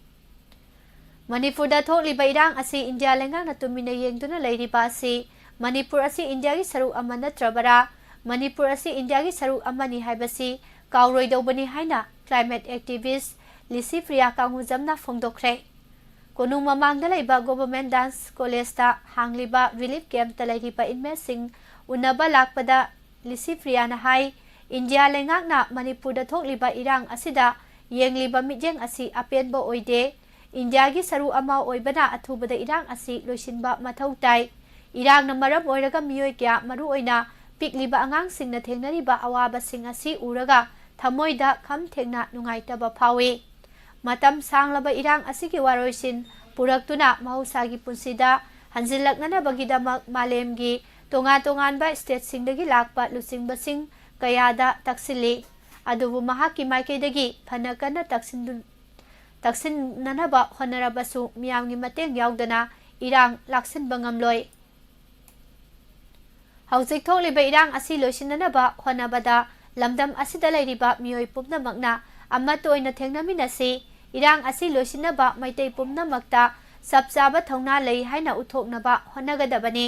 ꯃꯅꯤꯄꯨꯔꯗ ꯊꯣꯛꯂꯤꯕ ꯏꯔꯥꯡ ꯑꯁꯤ ꯏꯟꯗꯤꯌꯥ ꯂꯩꯉꯥꯛꯅ ꯇꯨꯃꯤꯟꯅ ꯌꯦꯡꯗꯨꯅ ꯂꯩꯔꯤꯕ ꯑꯁꯤ ꯃꯅꯤꯄꯨꯔ ꯑꯁꯤ ꯏꯟꯗꯤꯌꯥꯒꯤ ꯁꯔꯨꯛ ꯑꯃ ꯅꯠꯇ꯭ꯔꯕꯔꯥ? ꯃꯅꯤꯄꯨꯔ ꯑꯁꯤ ꯏꯟꯗꯤꯌꯥꯒꯤ ꯁꯔꯨꯛ ꯑꯃꯅꯤ ꯍꯥꯏꯕꯁꯤ ꯀꯥꯎꯔꯣꯏꯗꯧꯕꯅꯤ ꯍꯥꯏꯅ climate activist ꯂꯤꯁꯤꯄ꯭ꯔꯤꯌꯥ ꯀꯥꯡꯉꯨꯖꯝꯅ ꯐꯣꯡꯗꯣꯛꯈ꯭ꯔꯦ꯫ ꯀꯣꯅꯨꯡ ꯃꯃꯥꯡꯗ ꯂꯩꯕ Government Dance College ꯇ ꯍꯥꯡꯂꯤꯕ relief camp ꯇ ꯂꯩꯔꯤꯕ inmate ꯁꯤꯡ ꯎꯅꯕ ꯂꯥꯛꯄꯗ ꯂꯤꯁꯤꯄ꯭ꯔꯤꯌꯥꯅ ꯍꯥꯏ, ꯏꯟꯗꯤꯌꯥ ꯂꯩꯉꯥꯛꯅ ꯃꯅꯤꯄꯨꯔꯗ ꯊꯣꯛꯂꯤꯕ ꯏꯔꯥꯡ ꯑꯁꯤꯗ ꯌꯦꯡꯂꯤꯕ ꯃꯤꯠꯌꯦꯡ ꯑꯁꯤ ꯑꯄꯦꯟꯕ ꯑꯣꯏꯗꯦ꯫ ꯏꯟꯗꯤꯌꯥꯒꯤ ꯁꯔꯨꯛ ꯑꯃ ꯑꯣꯏꯕꯅ ꯑꯊꯨꯕꯗ ꯏꯔꯥꯡ ꯑꯁꯤ ꯂꯣꯏꯁꯤꯟꯕ ꯃꯊꯧ ꯇꯥꯏ꯫ ꯏꯔꯥꯡꯅ ꯃꯔꯝ ꯑꯣꯏꯔꯒ ꯃꯤꯑꯣꯏ ꯀꯌꯥ, ꯃꯔꯨꯑꯣꯏꯅ ꯄꯤꯛꯂꯤꯕ ꯑꯉꯥꯡꯁꯤꯡꯅ ꯊꯦꯡꯅꯔꯤꯕ ꯑꯋꯥꯕꯁꯤꯡ ꯑꯁꯤ ꯎꯔꯒ ꯊꯃꯣꯏꯗ ꯈꯝ ꯊꯦꯡꯅ ꯅꯨꯡꯉꯥꯏꯇꯕ ꯐꯥꯎꯏ꯫ ꯃꯇꯝ ꯁꯥꯡꯂꯕ ꯏꯔꯥꯡ ꯑꯁꯤꯒꯤ ꯋꯥꯔꯣꯏꯁꯤꯟ ꯄꯨꯔꯛꯇꯨꯅ ꯃꯍꯧꯁꯥꯒꯤ ꯄꯨꯟꯁꯤꯗ ꯍꯟꯖꯤꯜꯂꯛꯅꯅꯕꯒꯤꯗꯃꯛ ꯃꯥꯂꯦꯝꯒꯤ ꯇꯣꯉꯥꯟ ꯇꯣꯉꯥꯟꯕ ꯁ꯭ꯇꯦꯠꯁꯤꯡꯗꯒꯤ ꯂꯥꯛꯄ ꯂꯨꯆꯤꯡꯕꯁꯤꯡ ꯀꯌꯥꯗ ꯇꯛꯁꯤꯜꯂꯤ꯫ ꯑꯗꯨꯕꯨ ꯃꯍꯥꯛꯀꯤ ꯃꯥꯏꯀꯩꯗꯒꯤ ꯐꯅ ꯀꯟꯅ ꯇꯛꯁꯤꯟꯗꯨ-, ꯇꯛꯁꯤꯟꯅꯅꯕ ꯍꯣꯠꯅꯔꯕꯁꯨ ꯃꯤꯌꯥꯝꯒꯤ ꯃꯇꯦꯡ ꯌꯥꯎꯗꯅ ꯏꯔꯥꯡ ꯂꯥꯛꯁꯤꯟꯕ ꯉꯝꯂꯣꯏ꯫ ꯍꯧꯖꯤꯛ ꯊꯣꯛꯂꯤꯕ ꯏꯔꯥꯡ ꯑꯁꯤ ꯂꯣꯏꯁꯤꯟꯅꯅꯕ ꯍꯣꯠꯅꯕꯗ ꯂꯝꯗꯝ ꯑꯁꯤꯗ ꯂꯩꯔꯤꯕ ꯃꯤꯑꯣꯏ ꯄꯨꯝꯅꯃꯛꯅ ꯑꯃꯠꯇ ꯑꯣꯏꯅ ꯊꯦꯡꯅꯃꯤꯟꯅꯁꯤ꯫ ꯏꯔꯥꯡ ꯑꯁꯤ ꯂꯣꯏꯁꯤꯟꯅꯕ ꯃꯩꯇꯩ ꯄꯨꯝꯅꯃꯛꯇ ꯆꯞ ꯆꯥꯕ ꯊꯧꯅꯥ ꯂꯩ ꯍꯥꯏꯅ ꯎꯠꯊꯣꯛꯅꯕ ꯍꯣꯠꯅꯒꯗꯕꯅꯤ꯫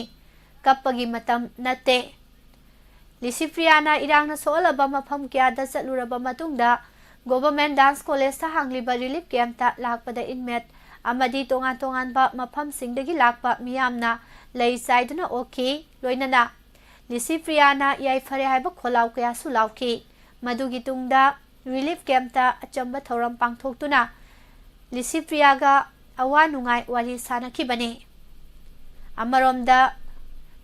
ꯀꯞꯄꯒꯤ ꯃꯇꯝ ꯅꯠꯇꯦ꯫ ꯂꯤꯁꯤꯄ꯭ꯔꯤꯌꯥꯅ ꯏꯔꯥꯡꯅ ꯁꯣꯛꯍꯜꯂꯕ ꯃꯐꯝ ꯀꯌꯥꯗ ꯆꯠꯂꯨꯔꯕ ꯃꯇꯨꯡꯗ, ꯒꯣꯚꯔꯟꯃꯦꯟꯠ ꯗꯥꯟꯁ ꯀꯣꯂꯦꯖꯇ ꯍꯥꯡꯂꯤꯕ ꯔꯤꯂꯤꯐ ꯀꯦꯝꯞꯇ ꯂꯥꯛꯄꯗ ꯏꯟꯃꯦꯠ ꯑꯃꯗꯤ ꯇꯣꯉꯥꯟ ꯇꯣꯉꯥꯟꯕ ꯃꯐꯝꯁꯤꯡꯗꯒꯤ ꯂꯥꯛꯄ ꯃꯤꯌꯥꯝꯅ ꯂꯩ ꯆꯥꯏꯗꯨꯅ ꯑꯣꯛꯈꯤ꯫ ꯂꯣꯏꯅꯅ ꯂꯤꯁꯤꯄ꯭ꯔꯤꯌꯥꯅ ꯌꯥꯏꯐꯔꯦ ꯍꯥꯏꯕ ꯈꯣꯜꯂꯥꯎ ꯀꯌꯥꯁꯨ ꯂꯥꯎꯈꯤ꯫ ꯃꯗꯨꯒꯤ ꯇꯨꯡꯗ ꯔꯤꯂꯤꯐ ꯀꯦꯝꯞꯇ ꯑꯆꯝꯕ ꯊꯧꯔꯝ ꯄꯥꯡꯊꯣꯛꯇꯨꯅ ꯂꯤꯁꯤꯄ꯭ꯔꯤꯌꯥꯒ ꯑꯋꯥ ꯅꯨꯡꯉꯥꯏ ꯋꯥꯔꯤ ꯁꯥꯅꯈꯤꯕꯅꯤ꯫ ꯑꯃꯔꯣꯝꯗ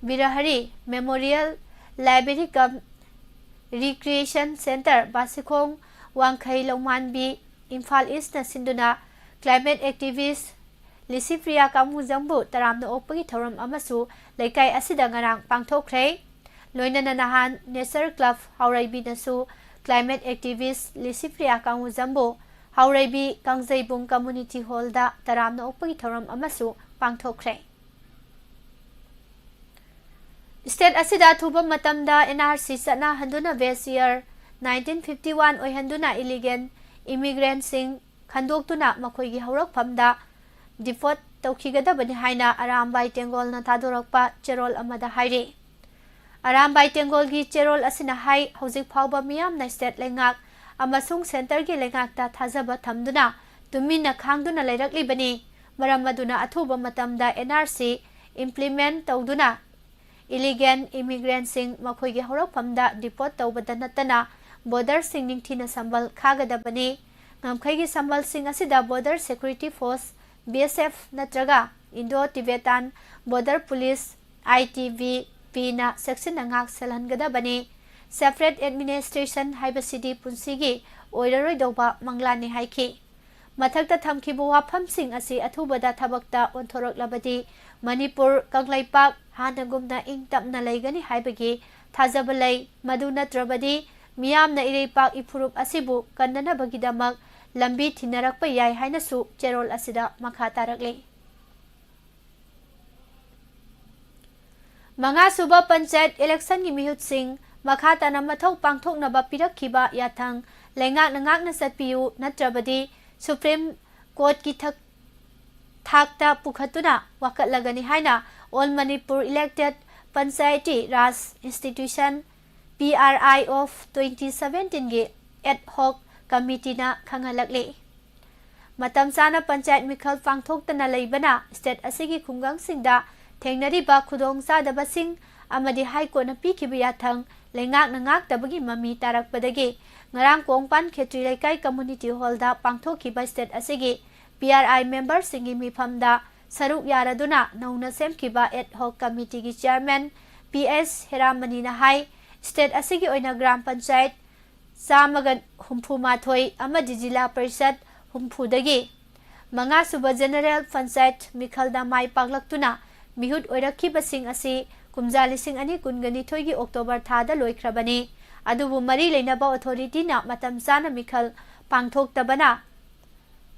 ꯕꯤꯔꯍꯔꯤ ꯃꯦꯃꯣꯔꯤꯌꯦꯜ ꯂꯥꯏꯕ꯭ꯔꯦꯔꯤ ꯀꯝ ꯔꯤꯀ꯭ꯔꯤꯌꯦꯁꯟ ꯁꯦꯟꯇꯔ, ꯕꯥꯁꯤꯈꯣꯡ, ꯋꯥꯡꯈꯩ, ꯂꯧꯃꯥꯟꯕꯤ, ꯏꯝꯐꯥꯜ ꯏꯁꯅ ꯁꯤꯟꯗꯨꯅ ꯀ꯭ꯂꯥꯏꯃꯦꯠ ꯑꯦꯛꯇꯤꯚꯤꯁ ꯂꯤꯁꯤꯄ꯭ꯔꯤꯌꯥ ꯀꯥꯡꯃꯨꯖꯝꯕꯨ ꯇꯔꯥꯝꯅ ꯑꯣꯛꯄꯒꯤ ꯊꯧꯔꯝ ꯑꯃꯁꯨ ꯂꯩꯀꯥꯏ ꯑꯁꯤꯗ ꯉꯔꯥꯡ ꯄꯥꯡꯊꯣꯛꯈ꯭ꯔꯦ꯫ ꯂꯣꯏꯅꯅ ꯅꯍꯥꯟ ꯅꯦꯆꯔ ꯀ꯭ꯂꯕ ꯍꯥꯎꯔꯩꯕꯤꯅꯁꯨ ꯀ꯭ꯂꯥꯏꯃꯦꯠ ꯑꯦꯛꯇꯤꯚꯤꯁ ꯂꯤꯁꯤꯄ꯭ꯔꯤꯌꯥ ꯀꯥꯡꯃꯨꯖꯝꯕꯨ ꯍꯥꯎꯔꯩꯕꯤ ꯀꯥꯡꯖꯩꯕꯨꯡ ꯀꯝꯃ꯭ꯌꯨꯅꯤꯇꯤ ꯍꯣꯜꯗ ꯇꯔꯥꯝꯅ ꯑꯣꯛꯄꯒꯤ ꯊꯧꯔꯝ ꯑꯃꯁꯨ ꯄꯥꯡꯊꯣꯛꯈ꯭ꯔꯦ꯫ ꯁ꯭ꯇꯦꯠ ꯑꯁꯤꯗ ꯑꯊꯨꯕ ꯃꯇꯝꯗ ꯑꯦꯟ ꯑꯥꯔ ꯁꯤ ꯆꯠꯅꯍꯟꯗꯨꯅ base year nineteen fifty one ꯑꯣꯏꯍꯟꯗꯨꯅ ꯏꯂꯤꯒꯦꯜ ꯏꯃꯤꯒ꯭ꯔꯦꯟꯠꯁꯤꯡ ꯈꯟꯗꯣꯛꯇꯨꯅ ꯃꯈꯣꯏꯒꯤ ꯍꯧꯔꯛꯐꯝꯗ ꯗꯤꯄꯣꯔꯠ ꯇꯧꯈꯤꯒꯗꯕꯅꯤ ꯍꯥꯏꯅ ꯑꯔꯥꯝꯕꯥꯏ ꯇꯦꯡꯒꯣꯜꯅ ꯊꯥꯗꯣꯔꯛꯄ ꯆꯦꯔꯣꯜ ꯑꯃꯗ ꯍꯥꯏꯔꯤ꯫ ꯑꯔꯥꯝꯕꯥꯏ ꯇꯦꯡꯒꯣꯜꯒꯤ ꯆꯦꯔꯣꯜ ꯑꯁꯤꯅ ꯍꯥꯏ, ꯍꯧꯖꯤꯛ ꯐꯥꯎꯕ ꯃꯤꯌꯥꯝꯅ ꯁ꯭ꯇꯦꯠ ꯂꯩꯉꯥꯛ ꯑꯃꯁꯨꯡ ꯁꯦꯟꯇꯔꯒꯤ ꯂꯩꯉꯥꯛꯇ ꯊꯥꯖꯕ ꯊꯝꯗꯨꯅ ꯇꯨꯃꯤꯟꯅ ꯈꯥꯡꯗꯨꯅ ꯂꯩꯔꯛꯂꯤꯕꯅꯤ꯫ ꯃꯔꯝ ꯑꯗꯨꯅ ꯑꯊꯨꯕ ꯃꯇꯝꯗ ꯑꯦꯟ ꯑꯥꯔ ꯁꯤ ꯏꯝꯄ꯭ꯂꯤꯃꯦꯟꯠ ꯇꯧꯗꯨꯅ Illegal immigrantꯁꯤꯡ ꯃꯈꯣꯏꯒꯤ ꯍꯧꯔꯛꯐꯝꯗ deport ꯇꯧꯕꯗ ꯅꯠꯇꯅ borderꯁꯤꯡ ꯅꯤꯡꯊꯤꯅ ꯁꯝꯕꯜ ꯈꯥꯒꯗꯕꯅꯤ꯫ ꯉꯝꯈꯩꯒꯤ ꯁꯝꯕꯜꯁꯤꯡ ꯑꯁꯤꯗ Border Security Force, B S F, ꯅꯠꯇ꯭ꯔꯒ Indo-Tibetan Border Police, I T B P ꯅ ꯆꯦꯛꯁꯤꯟꯅ ꯉꯥꯛ ꯁꯦꯜꯍꯟꯒꯗꯕꯅꯤ꯫ Separate administration ꯍꯥꯏꯕꯁꯤꯗꯤ ꯄꯨꯟꯁꯤꯒꯤ ꯑꯣꯏꯔꯔꯣꯏꯗꯧꯕ ꯃꯪꯂꯥꯟꯅꯤ ꯍꯥꯏꯈꯤ꯫ ꯃꯊꯛꯇ ꯊꯝꯈꯤꯕ ꯋꯥꯐꯝꯁꯤꯡ ꯑꯁꯤ ꯑꯊꯨꯕꯗ ꯊꯕꯛꯇ ꯑꯣꯟꯊꯣꯔꯛꯂꯕꯗꯤ ꯃꯅꯤꯄꯨꯔ, ꯀꯪꯂꯩꯄꯥꯛ ꯍꯥꯟꯅꯒꯨꯝꯅ ꯏꯪ ꯇꯞꯅ ꯂꯩꯒꯅꯤ ꯍꯥꯏꯕꯒꯤ ꯊꯥꯖꯕ ꯂꯩ꯫ ꯃꯗꯨ ꯅꯠꯇ꯭ꯔꯕꯗꯤ ꯃꯤꯌꯥꯝꯅ ꯏꯔꯩꯄꯥꯛ ꯏꯐꯨꯔꯨꯞ ꯑꯁꯤꯕꯨ ꯀꯟꯅꯅꯕꯒꯤꯗꯃꯛ ꯂꯝꯕꯤ ꯊꯤꯅꯔꯛꯄ ꯌꯥꯏ ꯍꯥꯏꯅꯁꯨ ꯆꯦꯔꯣꯜ ꯑꯁꯤꯗ ꯃꯈꯥ ꯇꯥꯔꯛꯂꯤ꯫ ꯃꯉꯥꯁꯨꯕ ꯄꯟꯆꯥꯌꯠ electionꯒꯤ ꯃꯤꯍꯨꯠꯁꯤꯡ ꯃꯈꯥ ꯇꯥꯅ ꯃꯊꯧ ꯄꯥꯡꯊꯣꯛꯅꯕ ꯄꯤꯔꯛꯈꯤꯕ ꯌꯥꯊꯪ ꯂꯩꯉꯥꯛꯅ ꯉꯥꯛꯅ ꯆꯠꯄꯤꯌꯨ, ꯅꯠꯇ꯭ꯔꯕꯗꯤ Supreme Courtꯀꯤ ꯊꯛ-, ꯊꯥꯛꯇ ꯄꯨꯈꯠꯇꯨꯅ ꯋꯥꯀꯠꯂꯒꯅꯤ ꯍꯥꯏꯅ All Manipur Elected Panchayati Raj Institution, P R I of twenty seventeenꯒꯤ ad hoc committeeꯅ ꯈꯪꯍꯜꯂꯛꯂꯤ꯫ ꯃꯇꯝ ꯆꯥꯅ ꯄꯟꯆꯥꯌꯠ ꯃꯤꯈꯜ ꯄꯥꯡꯊꯣꯛꯇꯅ ꯂꯩꯕꯅ state ꯑꯁꯤꯒꯤ ꯈꯨꯡꯒꯪꯁꯤꯡꯗ ꯊꯦꯡꯅꯔꯤꯕ ꯈꯨꯗꯣꯡꯆꯥꯗꯕꯁꯤꯡ ꯑꯃꯗꯤ High Courtꯅ ꯄꯤꯈꯤꯕ ꯌꯥꯊꯪ ꯂꯩꯉꯥꯛꯅ ꯉꯥꯛꯇꯕꯒꯤ ꯃꯃꯤ ꯇꯥꯔꯛꯄꯗꯒꯤ ꯉꯔꯥꯡ ꯀꯣꯡꯄꯥꯟ ꯈꯦꯇ꯭ꯔꯤ ꯂꯩꯀꯥꯏ community hallꯗ ꯄꯥꯡꯊꯣꯛꯈꯤꯕ state ꯑꯁꯤꯒꯤ P R I memberꯁꯤꯡꯒꯤ ꯃꯤꯐꯝꯗ ꯁꯔꯨꯛ ꯌꯥꯔꯗꯨꯅ ꯅꯧꯅ ꯁꯦꯝꯈꯤꯕ ad hoc committeeꯒꯤ chairman P S ꯍꯦꯔꯥꯃꯅꯤꯅ ꯍꯥꯏ, state ꯑꯁꯤꯒꯤ ꯑꯣꯏꯅ ꯒ꯭ꯔꯥꯝ ꯄꯟꯆꯥꯌꯠ ꯆꯥꯝꯃꯒ ꯍꯨꯝꯐꯨ ꯃꯥꯊꯣꯏ ꯑꯃꯗꯤ ꯖꯤꯂꯥ ꯄꯔꯤꯁꯠ ꯍꯨꯝꯐꯨꯗꯒꯤ ꯃꯉꯥꯁꯨꯕ general ꯄꯟꯆꯥꯌꯠ ꯃꯤꯈꯜꯗ ꯃꯥꯏ ꯄꯥꯛꯂꯛꯇꯨꯅ ꯃꯤꯍꯨꯠ ꯑꯣꯏꯔꯛꯈꯤꯕꯁꯤꯡ ꯑꯁꯤ ꯀꯨꯝꯖꯥ ꯂꯤꯁꯤꯡ ꯑꯅꯤ ꯀꯨꯟꯒ ꯅꯤꯊꯣꯏꯒꯤ October ꯊꯥꯗ ꯂꯣꯏꯈ꯭ꯔꯕꯅꯤ꯫ ꯑꯗꯨꯕꯨ ꯃꯔꯤ ꯂꯩꯅꯕ authorityꯅ ꯃꯇꯝ ꯆꯥꯅ ꯃꯤꯈꯜ ꯄꯥꯡꯊꯣꯛꯇꯕꯅ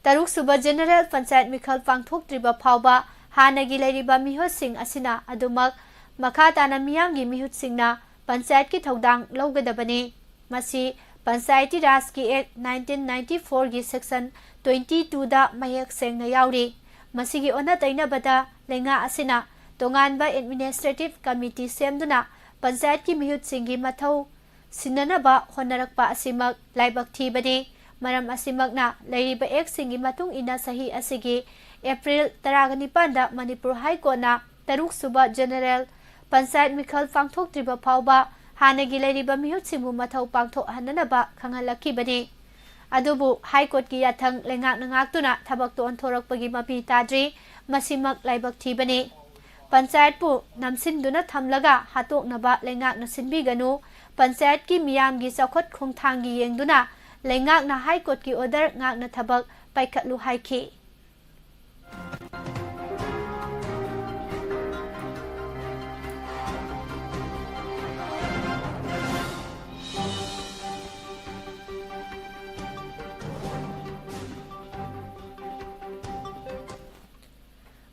ꯇꯔꯨꯛꯁꯨꯕ general ꯄꯟꯆꯥꯌꯠ ꯃꯤꯈꯜ ꯄꯥꯡꯊꯣꯛꯇ꯭ꯔꯤꯕ ꯐꯥꯎꯕ ꯍꯥꯟꯅꯒꯤ ꯂꯩꯔꯤꯕ ꯃꯤꯍꯨꯠꯁꯤꯡ ꯑꯁꯤꯅ ꯑꯗꯨꯃꯛ ꯃꯈꯥ ꯇꯥꯅ ꯃꯤꯌꯥꯝꯒꯤ ꯃꯤꯍꯨꯠꯁꯤꯡꯅ ꯄꯟꯆꯥꯌꯠꯀꯤ ꯊꯧꯗꯥꯡ ꯂꯧꯒꯗꯕꯅꯤ꯫ ꯃꯁꯤ panchayati ꯔꯥꯖꯀꯤ Act nineteen ninety fourꯒꯤ section twenty twoꯗ ꯃꯌꯦꯛ ꯁꯦꯡꯅ ꯌꯥꯎꯔꯤ꯫ ꯃꯁꯤꯒꯤ ꯑꯣꯟꯅ ꯇꯩꯅꯕꯗ ꯂꯩꯉꯥꯛ ꯑꯁꯤꯅ ꯇꯣꯉꯥꯟꯕ administrative committee ꯁꯦꯝꯗꯨꯅ ꯄꯟꯆꯥꯌꯠꯀꯤ ꯃꯤꯍꯨꯠꯁꯤꯡꯒꯤ ꯃꯊꯧ ꯁꯤꯟꯅꯅꯕ ꯍꯣꯠꯅꯔꯛꯄ ꯑꯁꯤꯃꯛ ꯂꯥꯏꯕꯛ ꯊꯤꯕꯅꯤ꯫ ꯃꯔꯝ ꯑꯁꯤꯃꯛꯅ ꯂꯩꯔꯤꯕ actꯁꯤꯡꯒꯤ ꯃꯇꯨꯡ ꯏꯟꯅ ꯆꯍꯤ ꯑꯁꯤꯒꯤ April ꯇꯔꯥꯒ ꯅꯤꯄꯥꯟꯗ ꯃꯅꯤꯄꯨꯔ High Courtꯅ ꯇꯔꯨꯛꯁꯨꯕ general ꯄꯟꯆꯥꯌꯠ ꯃꯤꯈꯜ ꯄꯥꯡꯊꯣꯛꯇ꯭ꯔꯤꯕ ꯐꯥꯎꯕ ꯍꯥꯟꯅꯒꯤ ꯂꯩꯔꯤꯕ ꯃꯤꯍꯨꯠꯁꯤꯡꯕꯨ ꯃꯊꯧ ꯄꯥꯡꯊꯣꯛꯍꯟꯅꯅꯕ ꯈꯪꯍꯜꯂꯛꯈꯤꯕꯅꯤ꯫ ꯑꯗꯨꯕꯨ ꯍꯥꯏ ꯀꯣꯔꯠꯀꯤ ꯌꯥꯊꯪ ꯂꯩꯉꯥꯛꯅ ꯉꯥꯛꯇꯨꯅ ꯊꯕꯛꯇ ꯑꯣꯟꯊꯣꯔꯛꯄꯒꯤ ꯃꯃꯤ ꯇꯥꯗ꯭ꯔꯤ꯫ ꯃꯁꯤꯃꯛ ꯂꯥꯏꯕꯛ ꯊꯤꯕꯅꯤ꯫ ꯄꯟꯆꯥꯌꯠꯄꯨ ꯅꯝꯁꯤꯟꯗꯨꯅ ꯊꯝꯂꯒ ꯍꯥꯠꯇꯣꯛꯅꯕ ꯂꯩꯉꯥꯛꯅ ꯁꯤꯟꯕꯤꯒꯅꯨ꯫ ꯄꯟꯆꯥꯌꯠꯀꯤ ꯃꯤꯌꯥꯝꯒꯤ ꯆꯥꯎꯈꯠ ꯈꯣꯡꯊꯥꯡꯒꯤ ꯌꯦꯡꯗꯨꯅ ꯂꯩꯉꯥꯛꯅ ꯍꯥꯏ ꯀꯣꯔꯠꯀꯤ ꯑꯣꯔꯗꯔ ꯉꯥꯛꯅ ꯊꯕꯛ ꯄꯥꯏꯈꯠꯂꯨ ꯍꯥꯏꯈꯤ꯫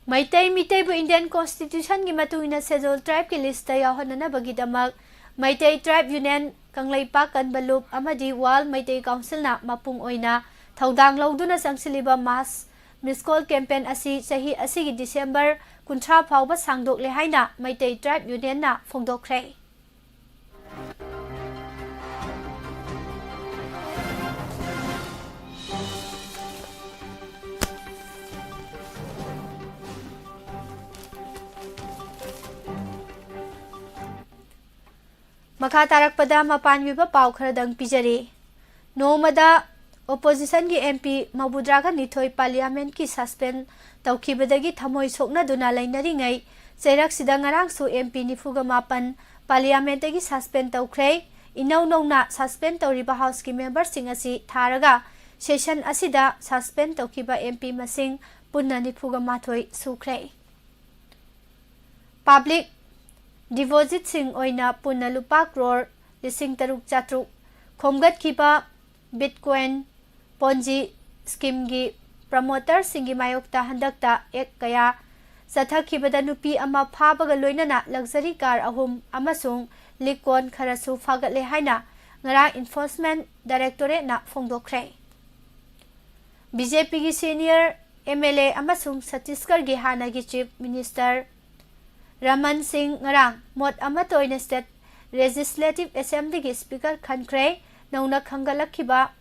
ꯃꯩꯇꯩ ꯃꯤꯇꯩꯕꯨ Indian Constitutionꯒꯤ ꯃꯇꯨꯡ ꯏꯟꯅ Scheduled Tribeꯀꯤ listꯇ ꯌꯥꯎꯍꯟꯅꯅꯕꯒꯤꯗꯃꯛ Meitei Tribe Union, Kangleipak ꯀꯟꯕ ꯂꯨꯞ ꯑꯃꯗꯤ World ꯃꯩꯇꯩ Councilꯅ ꯃꯄꯨꯡ ꯑꯣꯏꯅ ꯊꯧꯗꯥꯡ ꯂꯧꯗꯨꯅ ꯆꯪꯁꯤꯜꯂꯤꯕ mass Miss Call campaign ꯑꯁꯤ ꯆꯍꯤ ꯑꯁꯤꯒꯤ December ꯀꯨꯟꯊ꯭ꯔꯥ ꯐꯥꯎꯕ ꯁꯥꯡꯗꯣꯛꯂꯦ ꯍꯥꯏꯅ ꯃꯩꯇꯩ Tribe Unionꯅ ꯐꯣꯡꯗꯣꯛꯈ꯭ꯔꯦ꯫ ꯃꯈꯥ ꯇꯥꯔꯛꯄꯗ ꯃꯄꯥꯟꯒꯤ ꯑꯣꯏꯕ ꯄꯥꯎ ꯈꯔꯗꯪ ꯄꯤꯖꯔꯤ꯫ ꯅꯣꯡꯃꯗ oppositionꯒꯤ MP ꯃꯧꯗ꯭ꯔꯥꯒ ꯅꯤꯊꯣꯏ parliamentꯀꯤ suspend ꯇꯧꯈꯤꯕꯗꯒꯤ ꯊꯃꯣꯏ ꯁꯣꯛꯅꯗꯨꯅ ꯂꯩꯅꯔꯤꯉꯩ ꯆꯩꯔꯛꯁꯤꯗ ꯉꯔꯥꯡꯁꯨ MP ꯅꯤꯐꯨꯒ ꯃꯥꯄꯟ parliamentꯇꯒꯤ suspend ꯇꯧꯈ꯭ꯔꯦ꯫ ꯏꯅꯧ ꯅꯧꯅ suspend ꯇꯧꯔꯤꯕ Houseꯀꯤ memberꯁꯤꯡ ꯑꯁꯤ ꯊꯥꯔꯒ session ꯑꯁꯤꯗ suspend ꯇꯧꯈꯤꯕ MP ꯃꯁꯤꯡ ꯄꯨꯟꯅ ꯅꯤꯐꯨꯒ ꯃꯥꯊꯣꯏ ꯁꯨꯈ꯭ꯔꯦ꯫ Public depositꯁꯤꯡ ꯑꯣꯏꯅ ꯄꯨꯟꯅ ꯂꯨꯄꯥ ꯀ꯭ꯔꯣꯔ ꯂꯤꯁꯤꯡ ꯇꯔꯨꯛ ꯆꯥꯇ꯭ꯔꯨꯛ ꯈꯣꯝꯒꯠꯈꯤꯕ Bitcoin Ponzi schemeꯒꯤ promoterꯁꯤꯡꯒꯤ ꯃꯥꯌꯣꯛꯇ ꯍꯟꯗꯛꯇ act ꯀꯌꯥ ꯆꯠꯊꯈꯤꯕꯗ ꯅꯨꯄꯤ ꯑꯃ ꯐꯥꯕꯒ ꯂꯣꯏꯅꯅ luxury car ꯑꯍꯨꯝ ꯑꯃꯁꯨꯡ ꯂꯤꯛ ꯀꯣꯟ ꯈꯔꯁꯨ ꯐꯥꯒꯠꯂꯦ ꯍꯥꯏꯅ ꯉꯔꯥꯡ Enforcement Directorateꯅ ꯐꯣꯡꯗꯣꯛꯈ꯭ꯔꯦ꯫ BJPꯒꯤ senior MLA ꯑꯃꯁꯨꯡ ꯆꯠꯇꯤꯁꯒꯔꯒꯤ ꯍꯥꯟꯅꯒꯤ Chief Minister ꯔꯃꯟ ꯁꯤꯡ ꯉꯔꯥꯡ ꯃꯣꯠ ꯑꯃꯠꯇ ꯑꯣꯏꯅ State Legislative Assemblyꯒꯤ Speaker ꯈꯟꯈ꯭ꯔꯦ꯫ ꯅꯧꯅ ꯈꯟꯒꯠꯂꯛꯈꯤꯕ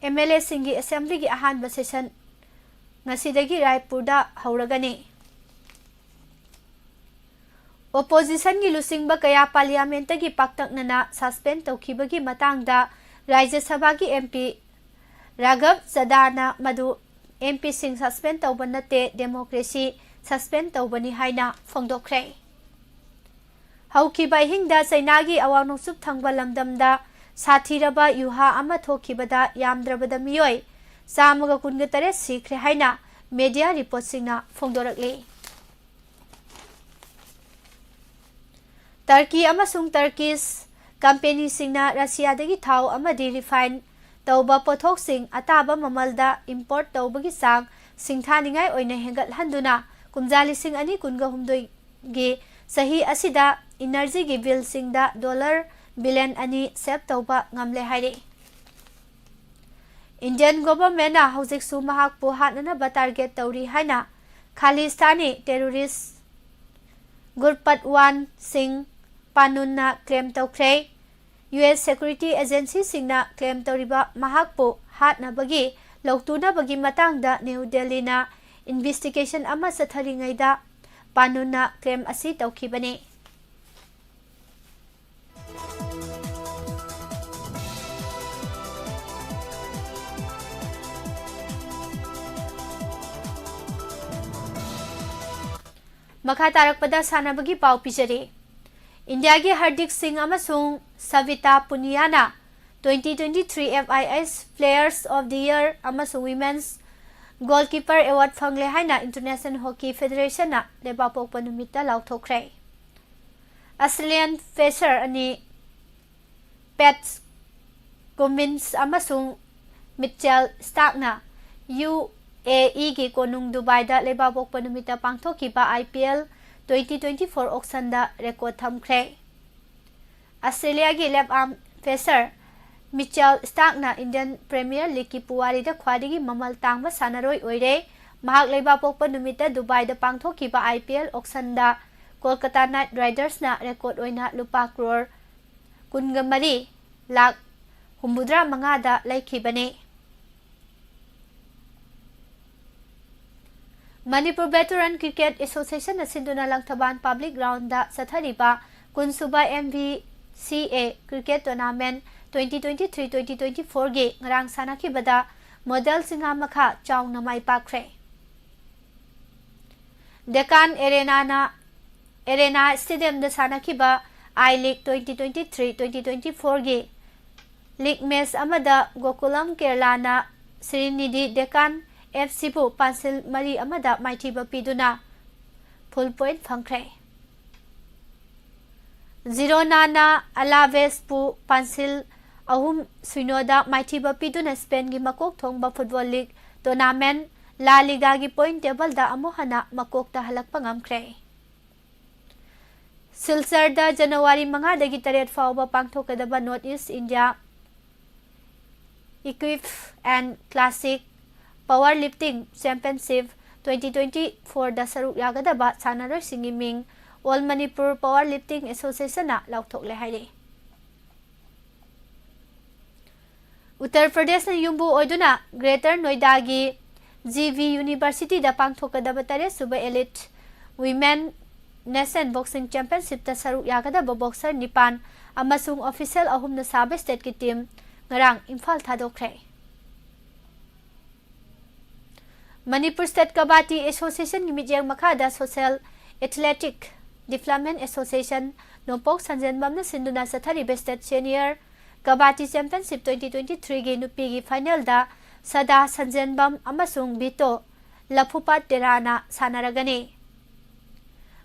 MLAꯁꯤꯡꯒꯤ Assemblyꯒꯤ ꯑꯍꯥꯟꯕ session ꯉꯁꯤꯗꯒꯤ ꯔꯥꯏꯄꯨꯔꯗ ꯍꯧꯔꯒꯅꯤ꯫ ꯑꯣꯄꯣꯖꯤꯁꯟꯒꯤ ꯂꯨꯆꯤꯡꯕ ꯀꯌꯥ ꯄꯥꯔꯂꯤꯌꯥꯃꯦꯟꯠꯇꯒꯤ ꯄꯥꯛꯇꯛꯅꯅ ꯁꯁꯄꯦꯟ ꯇꯧꯈꯤꯕꯒꯤ ꯃꯇꯥꯡꯗ ꯔꯥꯖ꯭ꯌ ꯁꯚꯥꯒꯤ ꯑꯦꯝ ꯄꯤ ꯔꯥꯘꯕ ꯆꯗꯥꯅ ꯃꯗꯨ ꯑꯦꯝ ꯄꯤꯁꯤꯡ ꯁꯁꯄꯦꯟ ꯇꯧꯕ ꯅꯠꯇꯦ, ꯗꯦꯃꯣꯀ꯭ꯔꯦꯁꯤ ꯁꯁꯄꯦꯟ ꯇꯧꯕꯅꯤ ꯍꯥꯏꯅ ꯐꯣꯡꯗꯣꯛꯈ꯭ꯔꯦ꯫ ꯍꯧꯈꯤꯕ ꯑꯍꯤꯡꯗ ꯆꯩꯅꯥꯒꯤ ꯑꯋꯥꯡ ꯅꯣꯡꯆꯨꯞ ꯊꯪꯕ ꯂꯝꯗꯝꯗ ꯁꯥꯊꯤꯔꯕ ꯌꯨꯍꯥ ꯑꯃ ꯊꯣꯛꯈꯤꯕꯗ ꯌꯥꯝꯗ꯭ꯔꯕꯗ ꯃꯤꯑꯣꯏ ꯆꯥꯝꯃꯒ ꯀꯨꯟꯒ ꯇꯔꯦꯠ ꯁꯤꯈ꯭ꯔꯦ ꯍꯥꯏꯅ ꯃꯦꯗꯤꯌꯥ ꯔꯤꯄꯣꯔꯠꯁꯤꯡꯅ ꯐꯣꯡꯗꯣꯔꯛꯂꯤ꯫ ꯇꯔꯀꯤ ꯑꯃꯁꯨꯡ ꯇꯔꯀꯤꯁ ꯀꯝꯄꯦꯅꯤꯁꯤꯡꯅ ꯔꯁꯤꯌꯥꯗꯒꯤ ꯊꯥꯎ ꯑꯃꯗꯤ ꯔꯤꯐꯥꯏꯟ ꯇꯧꯕ ꯄꯣꯠꯊꯣꯛꯁꯤꯡ ꯑꯇꯥꯕ ꯃꯃꯜꯗ ꯏꯝꯄꯣꯔꯠ ꯇꯧꯕꯒꯤ ꯆꯥꯡ ꯁꯤꯡꯊꯥꯅꯤꯡꯉꯥꯏ ꯑꯣꯏꯅ ꯍꯦꯟꯒꯠꯍꯟꯗꯨꯅ ꯀꯨꯝꯖꯥ ꯂꯤꯁꯤꯡ ꯑꯅꯤ ꯀꯨꯟꯒ ꯍꯨꯝꯗꯣꯏꯒꯤ ꯆꯍꯤ ꯑꯁꯤꯗ ꯏꯅꯔꯖꯤꯒꯤ ꯕꯤꯜꯁꯤꯡꯗ ꯗꯣꯂꯔ ꯕꯤꯂꯤꯌꯟ ꯑꯅꯤ ꯁꯦꯚ ꯇꯧꯕ ꯉꯝꯂꯦ ꯍꯥꯏꯔꯤ꯫ ꯏꯟꯗꯤꯌꯟ ꯒꯣꯚꯔꯟꯃꯦꯟꯠꯅ ꯍꯧꯖꯤꯛꯁꯨ ꯃꯍꯥꯛꯄꯨ ꯍꯥꯠꯅꯅꯕ ꯇꯥꯔꯒꯦꯠ ꯇꯧꯔꯤ ꯍꯥꯏꯅ ꯈꯥꯂꯤꯁꯇꯥꯅꯤ ꯇꯦꯔꯣꯔꯤꯁ ꯒꯨꯔꯄꯠꯋꯥꯟ ꯁꯤꯡ ꯄꯥꯅꯨꯟꯅ ꯀ꯭ꯂꯦꯝ ꯇꯧꯈ꯭ꯔꯦ꯫ ꯌꯨ ꯑꯦꯁ ꯁꯦꯀ꯭ꯌꯨꯔꯤꯇꯤ ꯑꯦꯖꯦꯟꯁꯤꯁꯤꯡꯅ ꯀ꯭ꯂꯦꯝ ꯇꯧꯔꯤꯕ ꯃꯍꯥꯛꯄꯨ ꯍꯥꯠꯅꯕꯒꯤ ꯂꯧꯇꯨꯅꯕꯒꯤ ꯃꯇꯥꯡꯗ ꯅ꯭ꯌꯨ ꯗꯦꯜꯂꯤꯅ ꯏꯟꯚꯦꯁꯇꯤꯒꯦꯁꯟ ꯑꯃ ꯆꯠꯊꯔꯤꯉꯩꯗ ꯄꯥꯅꯨꯟꯅ ꯀ꯭ꯂꯦꯝ ꯑꯁꯤ ꯇꯧꯈꯤꯕꯅꯤ꯫ ꯃꯈꯥ ꯇꯥꯔꯛꯄꯗ ꯁꯥꯟꯅꯕꯒꯤ ꯄꯥꯎ ꯄꯤꯖꯔꯤ꯫ ꯏꯟꯗꯤꯌꯥꯒꯤ ꯍꯔꯗꯤꯛ ꯁꯤꯡ ꯑꯃꯁꯨꯡ Sabita ꯄꯨꯅꯤꯌꯥꯅ twenty twenty-three F I H Players of the Year ꯑꯃꯁꯨꯡ Women's Goalkeeper Award ꯐꯪꯂꯦ ꯍꯥꯏꯅ International Hockey Federationꯅ ꯂꯩꯕꯥꯛꯄꯣꯛꯄ ꯅꯨꯃꯤꯠꯇ ꯂꯥꯎꯊꯣꯛꯈ꯭ꯔꯦ꯫ Australian pacer ꯑꯅꯤ ꯄꯦꯠ ꯀꯨꯃꯤꯟꯁ ꯑꯃꯁꯨꯡ ꯃꯤꯆꯦꯜ ꯁ꯭ꯇꯥꯔꯛꯅ ꯌꯨ ꯑꯦ ꯏꯒꯤ ꯀꯣꯅꯨꯡ ꯗꯨꯕꯥꯏꯗ ꯂꯩꯕꯥꯛꯄꯣꯛꯄ ꯅꯨꯃꯤꯠꯇ ꯄꯥꯡꯊꯣꯛꯈꯤꯕ I P L twenty twenty-four auctionꯗ record ꯊꯝꯈ꯭ꯔꯦ꯫ ꯑꯁꯇ꯭ꯔꯦꯂꯤꯌꯥꯒꯤ left arm pacer Michael ꯁ꯭ꯇꯥꯔꯛꯅ Indian Premier Leagueꯀꯤ ꯄꯨꯋꯥꯔꯤꯗ ꯈ꯭ꯋꯥꯏꯗꯒꯤ ꯃꯃꯜ ꯇꯥꯡꯕ ꯁꯥꯟꯅꯔꯣꯏ ꯑꯣꯏꯔꯦ꯫ ꯃꯍꯥꯛ ꯂꯩꯕꯥꯛꯄꯣꯛꯄ ꯅꯨꯃꯤꯠꯇ ꯗꯨꯕꯥꯏꯗ ꯄꯥꯡꯊꯣꯛꯈꯤꯕ I P L auctionꯗ ꯀꯣꯜꯀꯇꯥ ꯅꯥꯏꯠ ꯔꯥꯏꯗꯔꯁꯅ record ꯑꯣꯏꯅ ꯂꯨꯄꯥ ꯀ꯭ꯔꯣꯔ ꯀꯨꯟꯒ ꯃꯔꯤ ꯂꯥꯈ ꯍꯨꯝꯐꯨꯇꯔꯥ ꯃꯉꯥꯗ ꯂꯩꯈꯤꯕꯅꯤ꯫ ꯃꯅꯤꯄꯨꯔ ꯚꯦꯇꯔꯟ ꯀ꯭ꯔꯤꯀꯦꯠ ꯑꯦꯁꯣꯁꯤꯌꯦꯁꯟꯅ ꯁꯤꯟꯗꯨꯅ ꯂꯪꯊꯕꯥꯜ ꯄꯕ꯭ꯂꯤꯛ ꯒ꯭ꯔꯥꯎꯟꯗ ꯆꯠꯊꯔꯤꯕ ꯀꯨꯟꯁꯨꯕ M V C A cricket tournament twenty twenty three twenty twenty ꯐꯣꯔꯒꯤ ꯉꯔꯥꯡ ꯁꯥꯟꯅꯈꯤꯕꯗ ꯃꯣꯗꯦꯜ ꯆꯤꯡꯉꯥꯃꯈꯥ ꯆꯥꯎꯅ ꯃꯥꯏ ꯄꯥꯛꯈ꯭ꯔꯦ꯫ ꯗꯦꯀꯥꯟ ꯑꯦꯔꯦꯅꯥꯅ, ꯑꯦꯔꯦꯅꯥ ꯁ꯭ꯇꯦꯗꯤꯌꯝꯗ ꯁꯥꯟꯅꯈꯤꯕ I league twenty twenty three twenty twenty ꯐꯣꯔꯒꯤ ꯂꯤꯒ ꯃꯦꯆ ꯑꯃꯗ ꯒꯣꯀꯨꯂꯝ ꯀꯦꯔꯂꯥꯅ ꯁ꯭ꯔꯤꯅꯤꯙꯤ ꯗꯦꯀꯥꯟ ꯑꯦꯐ ꯁꯤꯕꯨ ꯄꯥꯟꯁꯤꯜ ꯃꯔꯤ ꯑꯃꯗ ꯃꯥꯏꯊꯤꯕ ꯄꯤꯗꯨꯅ ꯐꯨꯜ ꯄꯣꯏꯟꯠ ꯐꯪꯈ꯭ꯔꯦ꯫ ꯖꯤꯔꯣꯅꯥꯅ ꯑꯂꯥꯚꯦꯁꯄꯨ ꯄꯥꯟꯁꯤꯜ ꯑꯍꯨꯝ ꯁꯤꯅꯣꯗ ꯃꯥꯏꯊꯤꯕ ꯄꯤꯗꯨꯅ ꯁ꯭ꯄꯦꯟꯒꯤ ꯃꯀꯣꯛ ꯊꯣꯡꯕ ꯐꯨꯠꯕꯣꯜ ꯂꯤꯒ ꯇꯣꯔꯅꯥꯃꯦꯟ ꯂꯥ ꯂꯤꯒꯥꯒꯤ ꯄꯣꯏꯟꯠ ꯇꯦꯕꯜꯗ ꯑꯃꯨꯛ ꯍꯟꯅ ꯃꯀꯣꯛꯇ ꯍꯜꯂꯛꯄ ꯉꯝꯈ꯭ꯔꯦ꯫ ꯁꯤꯜꯆꯔꯗ ꯖꯅꯋꯥꯔꯤ ꯃꯉꯥꯗꯒꯤ ꯇꯔꯦꯠ ꯐꯥꯎꯕ ꯄꯥꯡꯊꯣꯛꯀꯗꯕ North East India Equip and Classic Power Lifting Championship twenty twenty-fourꯗ ꯁꯔꯨꯛ ꯌꯥꯒꯗꯕ ꯁꯥꯟꯅꯔꯣꯏꯁꯤꯡꯒꯤ ꯃꯤꯡ All Manipur Power Lifting Associationꯅ ꯂꯥꯎꯊꯣꯛꯂꯦ ꯍꯥꯏꯔꯤ꯫ ꯎꯠꯇꯔ ꯄ꯭ꯔꯗꯦꯁꯅ ꯌꯨꯝꯕꯨ ꯑꯣꯏꯗꯨꯅ ꯒ꯭ꯔꯦꯇꯔ ꯅꯣꯏꯗꯥꯒꯤ ꯖꯤ ꯚꯤ ꯌꯨꯅꯤꯚꯔꯁꯤꯇꯤꯗ ꯄꯥꯡꯊꯣꯛꯀꯗꯕ ꯇꯔꯦꯠ ꯁꯨꯕ Elite Women Nation Boxing Championshipꯇ ꯁꯔꯨꯛ ꯌꯥꯒꯗꯕ ꯕꯣꯛꯁꯔ ꯅꯤꯄꯥꯟ ꯑꯃꯁꯨꯡ ꯑꯣꯐꯤꯁꯤꯌꯦꯜ ꯑꯍꯨꯝꯅ ꯁꯥꯕ ꯁ꯭ꯇꯦꯠꯀꯤ ꯇꯤꯝ ꯉꯔꯥꯡ ꯏꯝꯐꯥꯜ ꯊꯥꯗꯣꯛꯈ꯭ꯔꯦ꯫ ꯃꯅꯤꯄꯨꯔ ꯁ꯭ꯇꯦꯠ ꯀꯕꯥꯗꯤ ꯑꯦꯁꯣꯁꯤꯌꯦꯁꯟꯒꯤ ꯃꯤꯠꯌꯦꯡ ꯃꯈꯥꯗ Social Athletic Development Association ꯅꯣꯡꯄꯣꯛ ꯁꯟꯖꯦꯟꯕꯝꯅ ꯁꯤꯟꯗꯨꯅ ꯆꯠꯊꯔꯤꯕ ꯁ꯭ꯇꯦꯠ ꯁꯦꯅꯤꯌꯔ ꯀꯕꯥꯗꯤ ꯆꯦꯝꯄꯤꯌꯟꯁꯤꯞ ꯇ꯭ꯋꯦꯟꯇꯤ ꯇ꯭ꯋꯦꯟꯇꯤ ꯊ꯭ꯔꯤꯒꯤ ꯅꯨꯄꯤꯒꯤ ꯐꯥꯏꯅꯦꯜꯗ ꯁꯗꯥ ꯁꯟꯖꯦꯟꯕꯝ ꯑꯃꯁꯨꯡ ꯕꯤꯇꯣ ꯂꯐꯨꯄꯥꯠ ꯇꯦꯔꯥꯅ ꯁꯥꯟꯅꯔꯒꯅꯤ꯫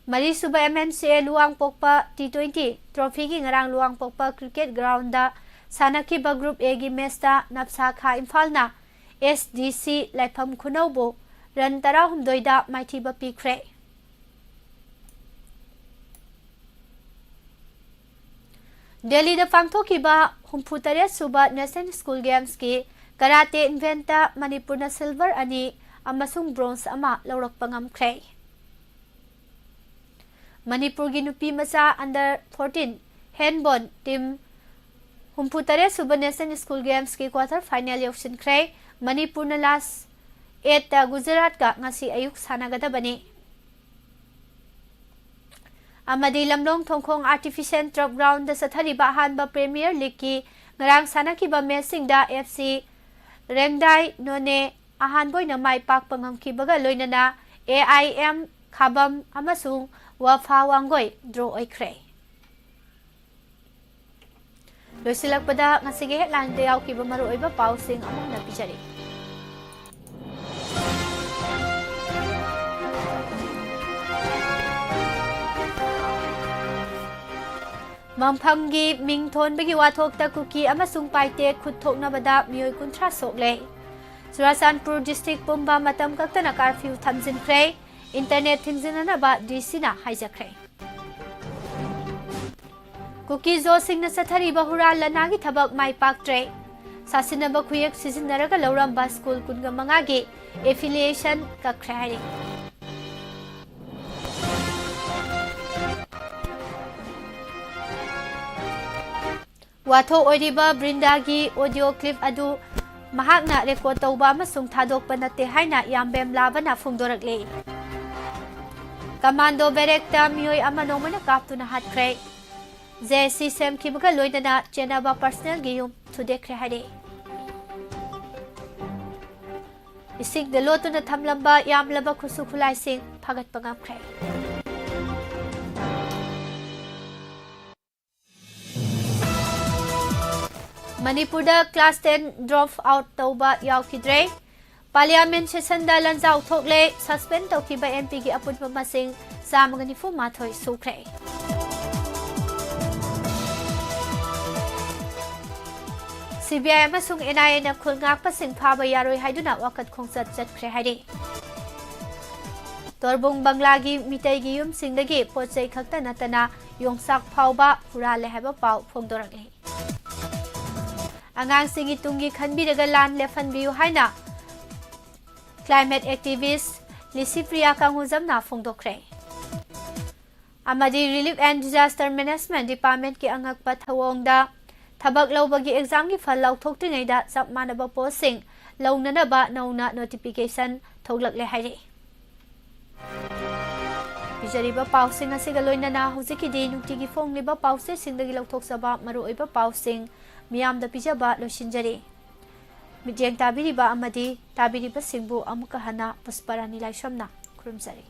ꯃꯔꯤꯁꯨꯕ ꯑꯦꯝ ꯑꯦꯟ ꯁꯤ ꯑꯦ ꯂꯨꯋꯥꯡꯄꯣꯛꯄ ꯇꯤ ꯇ꯭ꯋꯦꯟꯇꯤ ꯇ꯭ꯔꯣꯐꯤꯒꯤ ꯉꯔꯥꯡ ꯂꯨꯋꯥꯡꯄꯣꯛꯄ ꯀ꯭ꯔꯤꯀꯦꯠ ꯒ꯭ꯔꯥꯎꯟꯗ ꯁꯥꯟꯅꯈꯤꯕ ꯒ꯭ꯔꯨꯞ ꯑꯦꯒꯤ ꯃꯦꯆꯇ ꯅꯞꯁꯥ ꯈꯥ ꯏꯝꯐꯥꯜꯅ ꯑꯦꯁ ꯗꯤ ꯁꯤ ꯂꯥꯏꯐꯝ ꯈꯨꯅꯧꯕꯨ ꯔꯟ ꯇꯔꯥꯍꯨꯝꯗꯣꯏꯗ ꯃꯥꯏꯊꯤꯕ ꯄꯤꯈ꯭ꯔꯦ꯫ ꯗꯦꯜꯂꯤꯗ ꯄꯥꯡꯊꯣꯛꯈꯤꯕ ꯍꯨꯝꯐꯨꯇꯔꯦꯠ ꯁꯨꯕ ꯅꯦꯁꯅꯦꯜ ꯁ꯭ꯀꯨꯜ ꯒꯦꯝꯁꯀꯤ ꯀꯔꯥꯇꯦ ꯏꯚꯦꯟꯠꯇ ꯃꯅꯤꯄꯨꯔꯅ ꯁꯤꯜꯚꯔ ꯑꯅꯤ ꯑꯃꯁꯨꯡ ꯕ꯭ꯔꯣꯟꯖ ꯑꯃ ꯂꯧꯔꯛꯄ ꯉꯝꯈ꯭ꯔꯦ꯫ ꯃꯅꯤꯄꯨꯔꯒꯤ ꯅꯨꯄꯤ ꯃꯆꯥ ꯑꯟꯗꯔ ꯐꯣꯔꯇꯤꯟ ꯍꯦꯟꯕꯣꯜ ꯇꯤꯝ ꯍꯨꯝꯐꯨꯇꯔꯦꯠ ꯁꯨꯕ ꯅꯦꯁꯅꯦꯜ ꯁ꯭ꯀꯨꯜ ꯒꯦꯝꯁꯀꯤ ꯀ꯭ꯋꯥꯇꯔ ꯐꯥꯏꯅꯦꯜ ꯌꯧꯁꯤꯟꯈ꯭ꯔꯦ꯫ ꯃꯅꯤꯄꯨꯔꯅ ꯂꯥꯁ ꯑꯦꯠꯇ ꯒꯨꯖꯔꯥꯠꯀ ꯉꯁꯤ ꯑꯌꯨꯛ ꯁꯥꯟꯅꯒꯗꯕꯅꯤ꯫ ꯑꯃꯗꯤ ꯂꯝꯂꯣꯡ ꯊꯣꯡꯈꯣꯡ ꯑꯥꯔꯇꯤꯐꯤꯁꯤꯌꯦꯜ ꯇꯔꯐ ꯒ꯭ꯔꯥꯎꯟꯗ ꯆꯠꯊꯔꯤꯕ ꯑꯍꯥꯟꯕ ꯄ꯭ꯔꯤꯃꯤꯌꯔ ꯂꯤꯒꯀꯤ ꯉꯔꯥꯡ ꯁꯥꯟꯅꯈꯤꯕ ꯃꯦꯆꯁꯤꯡꯗ ꯑꯦꯐ ꯁꯤ ꯔꯦꯡꯗꯥꯏ ꯅꯣꯅꯦ ꯑꯍꯥꯟꯕ ꯑꯣꯏꯅ ꯃꯥꯏ ꯄꯥꯛꯄ ꯉꯝꯈꯤꯕꯒ ꯂꯣꯏꯅꯅ ꯑꯦ ꯑꯥꯏ ꯑꯦꯝ ꯈꯥꯕꯝ ꯑꯃꯁꯨꯡ ꯋꯥꯐꯥ ꯋꯥꯡꯒꯣꯏ ꯗ꯭ꯔꯣ ꯑꯣꯏꯈ꯭ꯔꯦ꯫ ꯂꯣꯏꯁꯤꯜꯂꯛꯄꯗ ꯉꯁꯤꯒꯤ ꯍꯦꯗꯂꯥꯏꯟꯗ ꯌꯥꯎꯈꯤꯕ ꯃꯔꯨꯑꯣꯏꯕ ꯄꯥꯎꯁꯤꯡ ꯑꯃꯨꯛ ꯍꯟꯅ ꯄꯤꯖꯔꯤ꯫ ꯃꯝꯐꯝꯒꯤ ꯃꯤꯡ ꯊꯣꯟꯕꯒꯤ ꯋꯥꯊꯣꯛꯇ ꯀꯨꯀꯤ ꯑꯃꯁꯨꯡ ꯄꯥꯏꯇꯦ ꯈꯨꯠ ꯊꯣꯛꯅꯕꯗ ꯃꯤꯑꯣꯏ ꯀꯨꯟꯊ꯭ꯔꯥ ꯁꯣꯛꯂꯦ꯫ ꯆꯨꯔꯥꯆꯥꯟꯄꯨꯔ ꯗꯤꯁꯇ꯭ꯔꯤꯛ ꯄꯨꯝꯕ ꯃꯇꯝ ꯀꯛꯇꯅ ꯀꯥꯔꯐ꯭ꯌꯨ ꯊꯝꯖꯤꯟꯈ꯭ꯔꯦ꯫ ꯏꯟꯇꯔꯅꯦꯠ ꯊꯤꯡꯖꯤꯟꯅꯅꯕ ꯗꯤ ꯁꯤꯅ ꯍꯥꯏꯖꯈ꯭ꯔꯦ꯫ ꯀꯨꯀꯤ ꯖꯣꯁꯤꯡꯅ ꯆꯠꯊꯔꯤꯕ ꯍꯨꯔꯥꯟ ꯂꯅꯥꯒꯤ ꯊꯕꯛ ꯃꯥꯏ ꯄꯥꯛꯇ꯭ꯔꯦ꯫ ꯁꯥꯁꯤꯟꯅꯕ ꯈꯨꯌꯦꯛ ꯁꯤꯖꯤꯟꯅꯔꯒ ꯂꯧꯔꯝꯕ ꯁ꯭ꯀꯨꯜ ꯀꯨꯟꯒ ꯃꯉꯥꯒꯤ ꯑꯦꯐꯤꯂꯤꯌꯦꯁꯟ ꯀꯛꯈ꯭ꯔꯦ ꯍꯥꯏꯔꯤ꯫ ꯋꯥꯊꯣꯛ ꯑꯣꯏꯔꯤꯕ ꯕ꯭ꯔꯤꯟꯗꯥꯒꯤ ꯑꯣꯗꯤꯑꯣ ꯀ꯭ꯂꯤꯞ ꯑꯗꯨ ꯃꯍꯥꯛꯅ ꯔꯦꯀꯣꯔꯗ ꯇꯧꯕ ꯑꯃꯁꯨꯡ ꯊꯥꯗꯣꯛꯄ ꯅꯠꯇꯦ ꯍꯥꯏꯅ ꯌꯥꯝꯕꯦꯝ ꯂꯥꯕꯅ ꯐꯣꯡꯗꯣꯔꯛꯂꯦ꯫ ꯀꯃꯥꯟꯗꯣ ꯕꯦꯔꯦꯛꯇ ꯃꯤꯑꯣꯏ ꯑꯃ ꯅꯣꯡꯃꯩꯅ ꯀꯥꯞꯇꯨꯅ ꯍꯥꯠꯈ꯭ꯔꯦ꯫ ꯖꯦ ꯁꯤ ꯁꯦꯝꯈꯤꯕꯒ ꯂꯣꯏꯅꯅ ꯆꯦꯟꯅꯕ ꯄꯔꯁꯅꯦꯜꯒꯤ ꯌꯨꯝ ꯊꯨꯗꯦꯛꯈ꯭ꯔꯦ ꯍꯥꯏꯔꯤ꯫ ꯏꯁꯤꯡꯗ ꯂꯣꯠꯇꯨꯅ ꯊꯝꯂꯝꯕ ꯌꯥꯝꯂꯕ ꯈꯨꯠꯁꯨ ꯈꯨꯠꯂꯥꯏꯁꯤꯡ ꯐꯥꯒꯠꯄ ꯉꯝꯈ꯭ꯔꯦ꯫ ꯃꯅꯤꯄꯨꯔꯗ ꯀ꯭ꯂꯥꯁ ꯇꯦꯟ ꯗ꯭ꯔꯣꯞ ꯑꯥꯎꯠ ꯇꯧꯕ ꯌꯥꯎꯈꯤꯗ꯭ꯔꯦ꯫ ꯄꯥꯔꯂꯤꯌꯥꯃꯦꯟ ꯁꯦꯁꯟꯗ ꯂꯟꯖꯥꯎ ꯊꯣꯛꯂꯦ꯫ ꯁꯁꯄꯦꯟ ꯇꯧꯈꯤꯕ ꯑꯦꯝ ꯄꯤꯒꯤ ꯑꯄꯨꯟꯕ ꯃꯁꯤꯡ ꯆꯥꯝꯃꯒ ꯅꯤꯐꯨ ꯃꯥꯊꯣꯏ ꯁꯨꯈ꯭ꯔꯦ꯫ ꯁꯤ ꯕꯤ ꯑꯥꯏ ꯑꯃꯁꯨꯡ ꯑꯦꯟ ꯑꯥꯏ ꯑꯦꯅ ꯈꯨꯜ ꯉꯥꯛꯄꯁꯤꯡ ꯐꯥꯕ ꯌꯥꯔꯣꯏ ꯍꯥꯏꯗꯨꯅ ꯋꯥꯀꯠ ꯈꯣꯡꯆꯠ ꯆꯠꯈ꯭ꯔꯦ ꯍꯥꯏꯔꯤ꯫ ꯇꯣꯔꯕꯨꯡ ꯕꯪꯂꯥꯒꯤ ꯃꯤꯇꯩꯒꯤ ꯌꯨꯝꯁꯤꯡꯗꯒꯤ ꯄꯣꯠ ꯆꯩ ꯈꯛꯇ ꯅꯠꯇꯅ ꯌꯣꯡꯆꯥꯛ ꯐꯥꯎꯕ ꯍꯨꯔꯥꯜꯂꯦ ꯍꯥꯏꯕ ꯄꯥꯎ ꯐꯣꯡꯗꯣꯔꯛꯂꯤ꯫ ꯑꯉꯥꯡꯁꯤꯡꯒꯤ ꯇꯨꯡꯒꯤ ꯈꯟꯕꯤꯔꯒ ꯂꯥꯟ ꯂꯦꯞꯍꯟꯕꯤꯌꯨ ꯍꯥꯏꯅ climate activist ꯂꯤꯁꯤꯄ꯭ꯔꯤꯌꯥ ꯀꯥꯡꯉꯨꯖꯝꯅ ꯐꯣꯡꯗꯣꯛꯈ꯭ꯔꯦ꯫ ꯑꯃꯗꯤ Relief and Disaster Management Departmentꯀꯤ ꯑꯉꯛꯄ ꯊꯧꯑꯣꯡꯗ ꯊꯕꯛ ꯂꯧꯕꯒꯤ ꯑꯦꯛꯖꯥꯝꯒꯤ ꯐꯜ ꯂꯥꯎꯊꯣꯛꯇ꯭ꯔꯤꯉꯩꯗ ꯆꯞ ꯃꯥꯟꯅꯕ ꯄꯣꯁꯁꯤꯡ ꯂꯧꯅꯅꯕ ꯅꯧꯅ notification ꯊꯣꯛꯂꯛꯂꯦ ꯍꯥꯏꯔꯛꯏ꯫ ꯄꯤꯖꯔꯤꯕ ꯄꯥꯎꯁꯤꯡ ꯑꯁꯤꯒ ꯂꯣꯏꯅꯅ ꯍꯧꯖꯤꯛꯀꯤꯗꯤ ꯅꯨꯡꯇꯤꯒꯤ ꯐꯣꯡꯂꯤꯕ ꯄꯥꯎꯆꯦꯁꯤꯡꯗꯒꯤ ꯂꯧꯊꯣꯛꯆꯕ ꯃꯔꯨꯑꯣꯏꯕ ꯄꯥꯎꯁꯤꯡ ꯃꯤꯌꯥꯝꯗ ꯄꯤꯖꯕ ꯂꯣꯏꯁꯤꯟꯖꯔꯤ꯫ ꯃꯤꯠꯌꯦꯡ ꯇꯥꯕꯤꯔꯤꯕ ꯑꯃꯗꯤ ꯇꯥꯕꯤꯔꯤꯕꯁꯤꯡꯕꯨ ꯑꯃꯨꯛꯀ ꯍꯟꯅ ꯄꯨꯁꯄꯔꯥꯅꯤ ꯂꯥꯏꯁ꯭ꯔꯝꯅ ꯈꯨꯔꯨꯝꯖꯔꯤ꯫